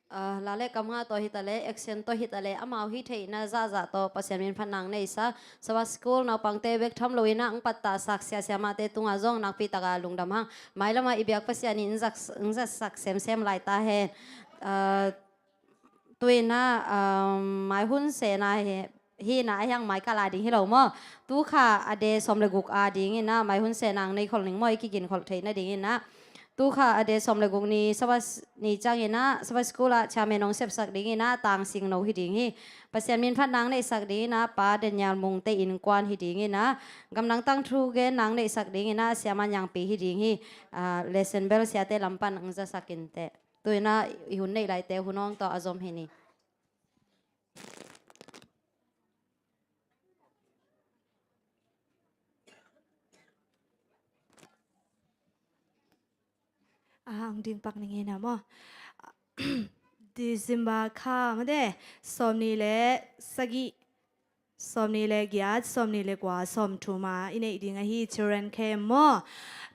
Ah, la le kamngah tawh hi ta le, action tawh hi ta le, amau hih theihna zahzah tawh Pasian min phat nang neihsak, Sabbath School naupangte bek tham lo in ah, hong pattahsak sia siamahte tungah zong nakpi takin lungdam hang. Mailam ah i biak Pasian in hong zat, hong zatsak semsem lai ta hen. Ah, tu in ah, ah, mai hun sehna hi, hi in ah, a hiang mai kal a ding hi lo maw. Tu kha a de sawm le guk a ding in ah, mai hun sehna hong nei khol ning maw, i kiginkholh theihna ding in ah. Tu kha a de sawm le guk ni, Sabbath ni ciang in ah, Sabbath School ah chairman hong sepsak ding in ah, Tang Sing No hi ding hi. Pasian min phat nang neihsak ding in ah, Pa Daniel Mungte innkuan hi ding in ah, gamdang tangthu gen nang neihsak ding in ah, Siama Nyangpi hi ding hi. Ah, lesson bell siate lam pan hong zasak in teh. Tu in ah i hun neih laite hun hong tawh a zom hi ni. A hang ding pak ning in ah maw. December kha mate, sawmnih le sagih, sawmnih le giat, sawmnih le kua, sawmthum a i neih ding ahi children camp maw.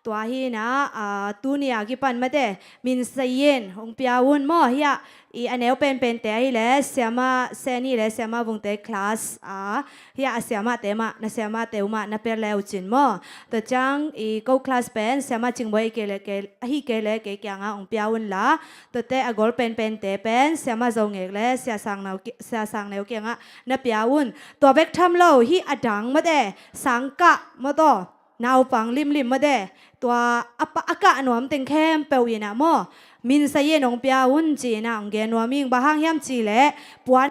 Tua hi in ah, ah, tuni a kipan mate, min sayin hong pia un maw. Hiah i a neu penpente ahi le, Siama Seni le Siama Vungte class a, hiah a siamahte mah, na siamahte uh mah na pia le uh cin maw. Tua ciang i ko class pen Siama Cingbuai kei le kei, ahi kei le kei kiangah hong pia un la. Tuate a gol penpente pen Siama Zo Ngek le Sia Sang Neu ki-, Sia Sang Neu kiangah na pia un. Tua bek tham lo, hih a dang mate, sangkah maw tawh, naupang limlim mate, tua a pa-, a kah nuam teng khempeuh in ah maw, min sayin hong pia un ci in ah hong gen nuam ing. Bang hang hiam cih leh, puan,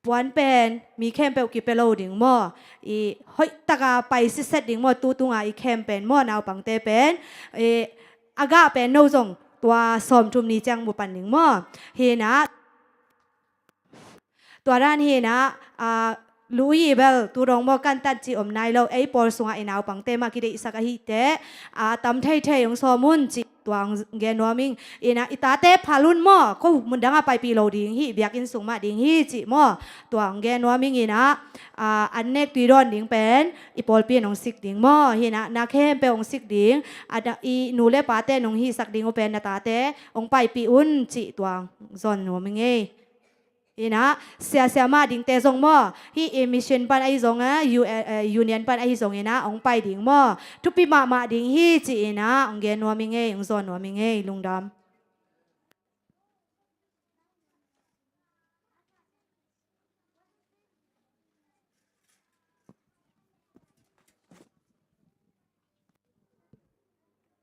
puan pen mi khempeuh kipia lo ding maw. I hoih taka pai sitset ding maw, tu tunga i camp pen maw, naupangte pen. I a gah pen no zong tua sawmthum ni ciang mu pan ding maw. Hi in ah, tua dan hi in ah, ah, lu i bel tu dong maw, kan tan ci om nai lo, ei pawl sungah i naupangte mah kideihsak ahih teh, ah, tam theithei hong sawm un ci, tua hong gen nuam ing. In ah i tate phal un maw, ko mundang ah paipih lo ding hi, biakinn sung mah ding hi ci maw. Tua hong gen nuam ing. In ah, ah, an nek tui dawn ding pen i pawlpi in hong sik ding maw. Hi in ah na khempeuh hong sik ding, a da, i nu le pate nong hihsak ding uh pen na tate hong paipih un ci, tua hong zawn nuam ing ei. In ah, sia siamah dingte zong maw, hih i mission pan ahi zong a, U-, eh, eh, union pan ahi zong in ah hong pai ding maw. Thupi mahmah ding hi ci in ah hong gen nuam ing ei, hong zawn nuam ing ei, lungdam.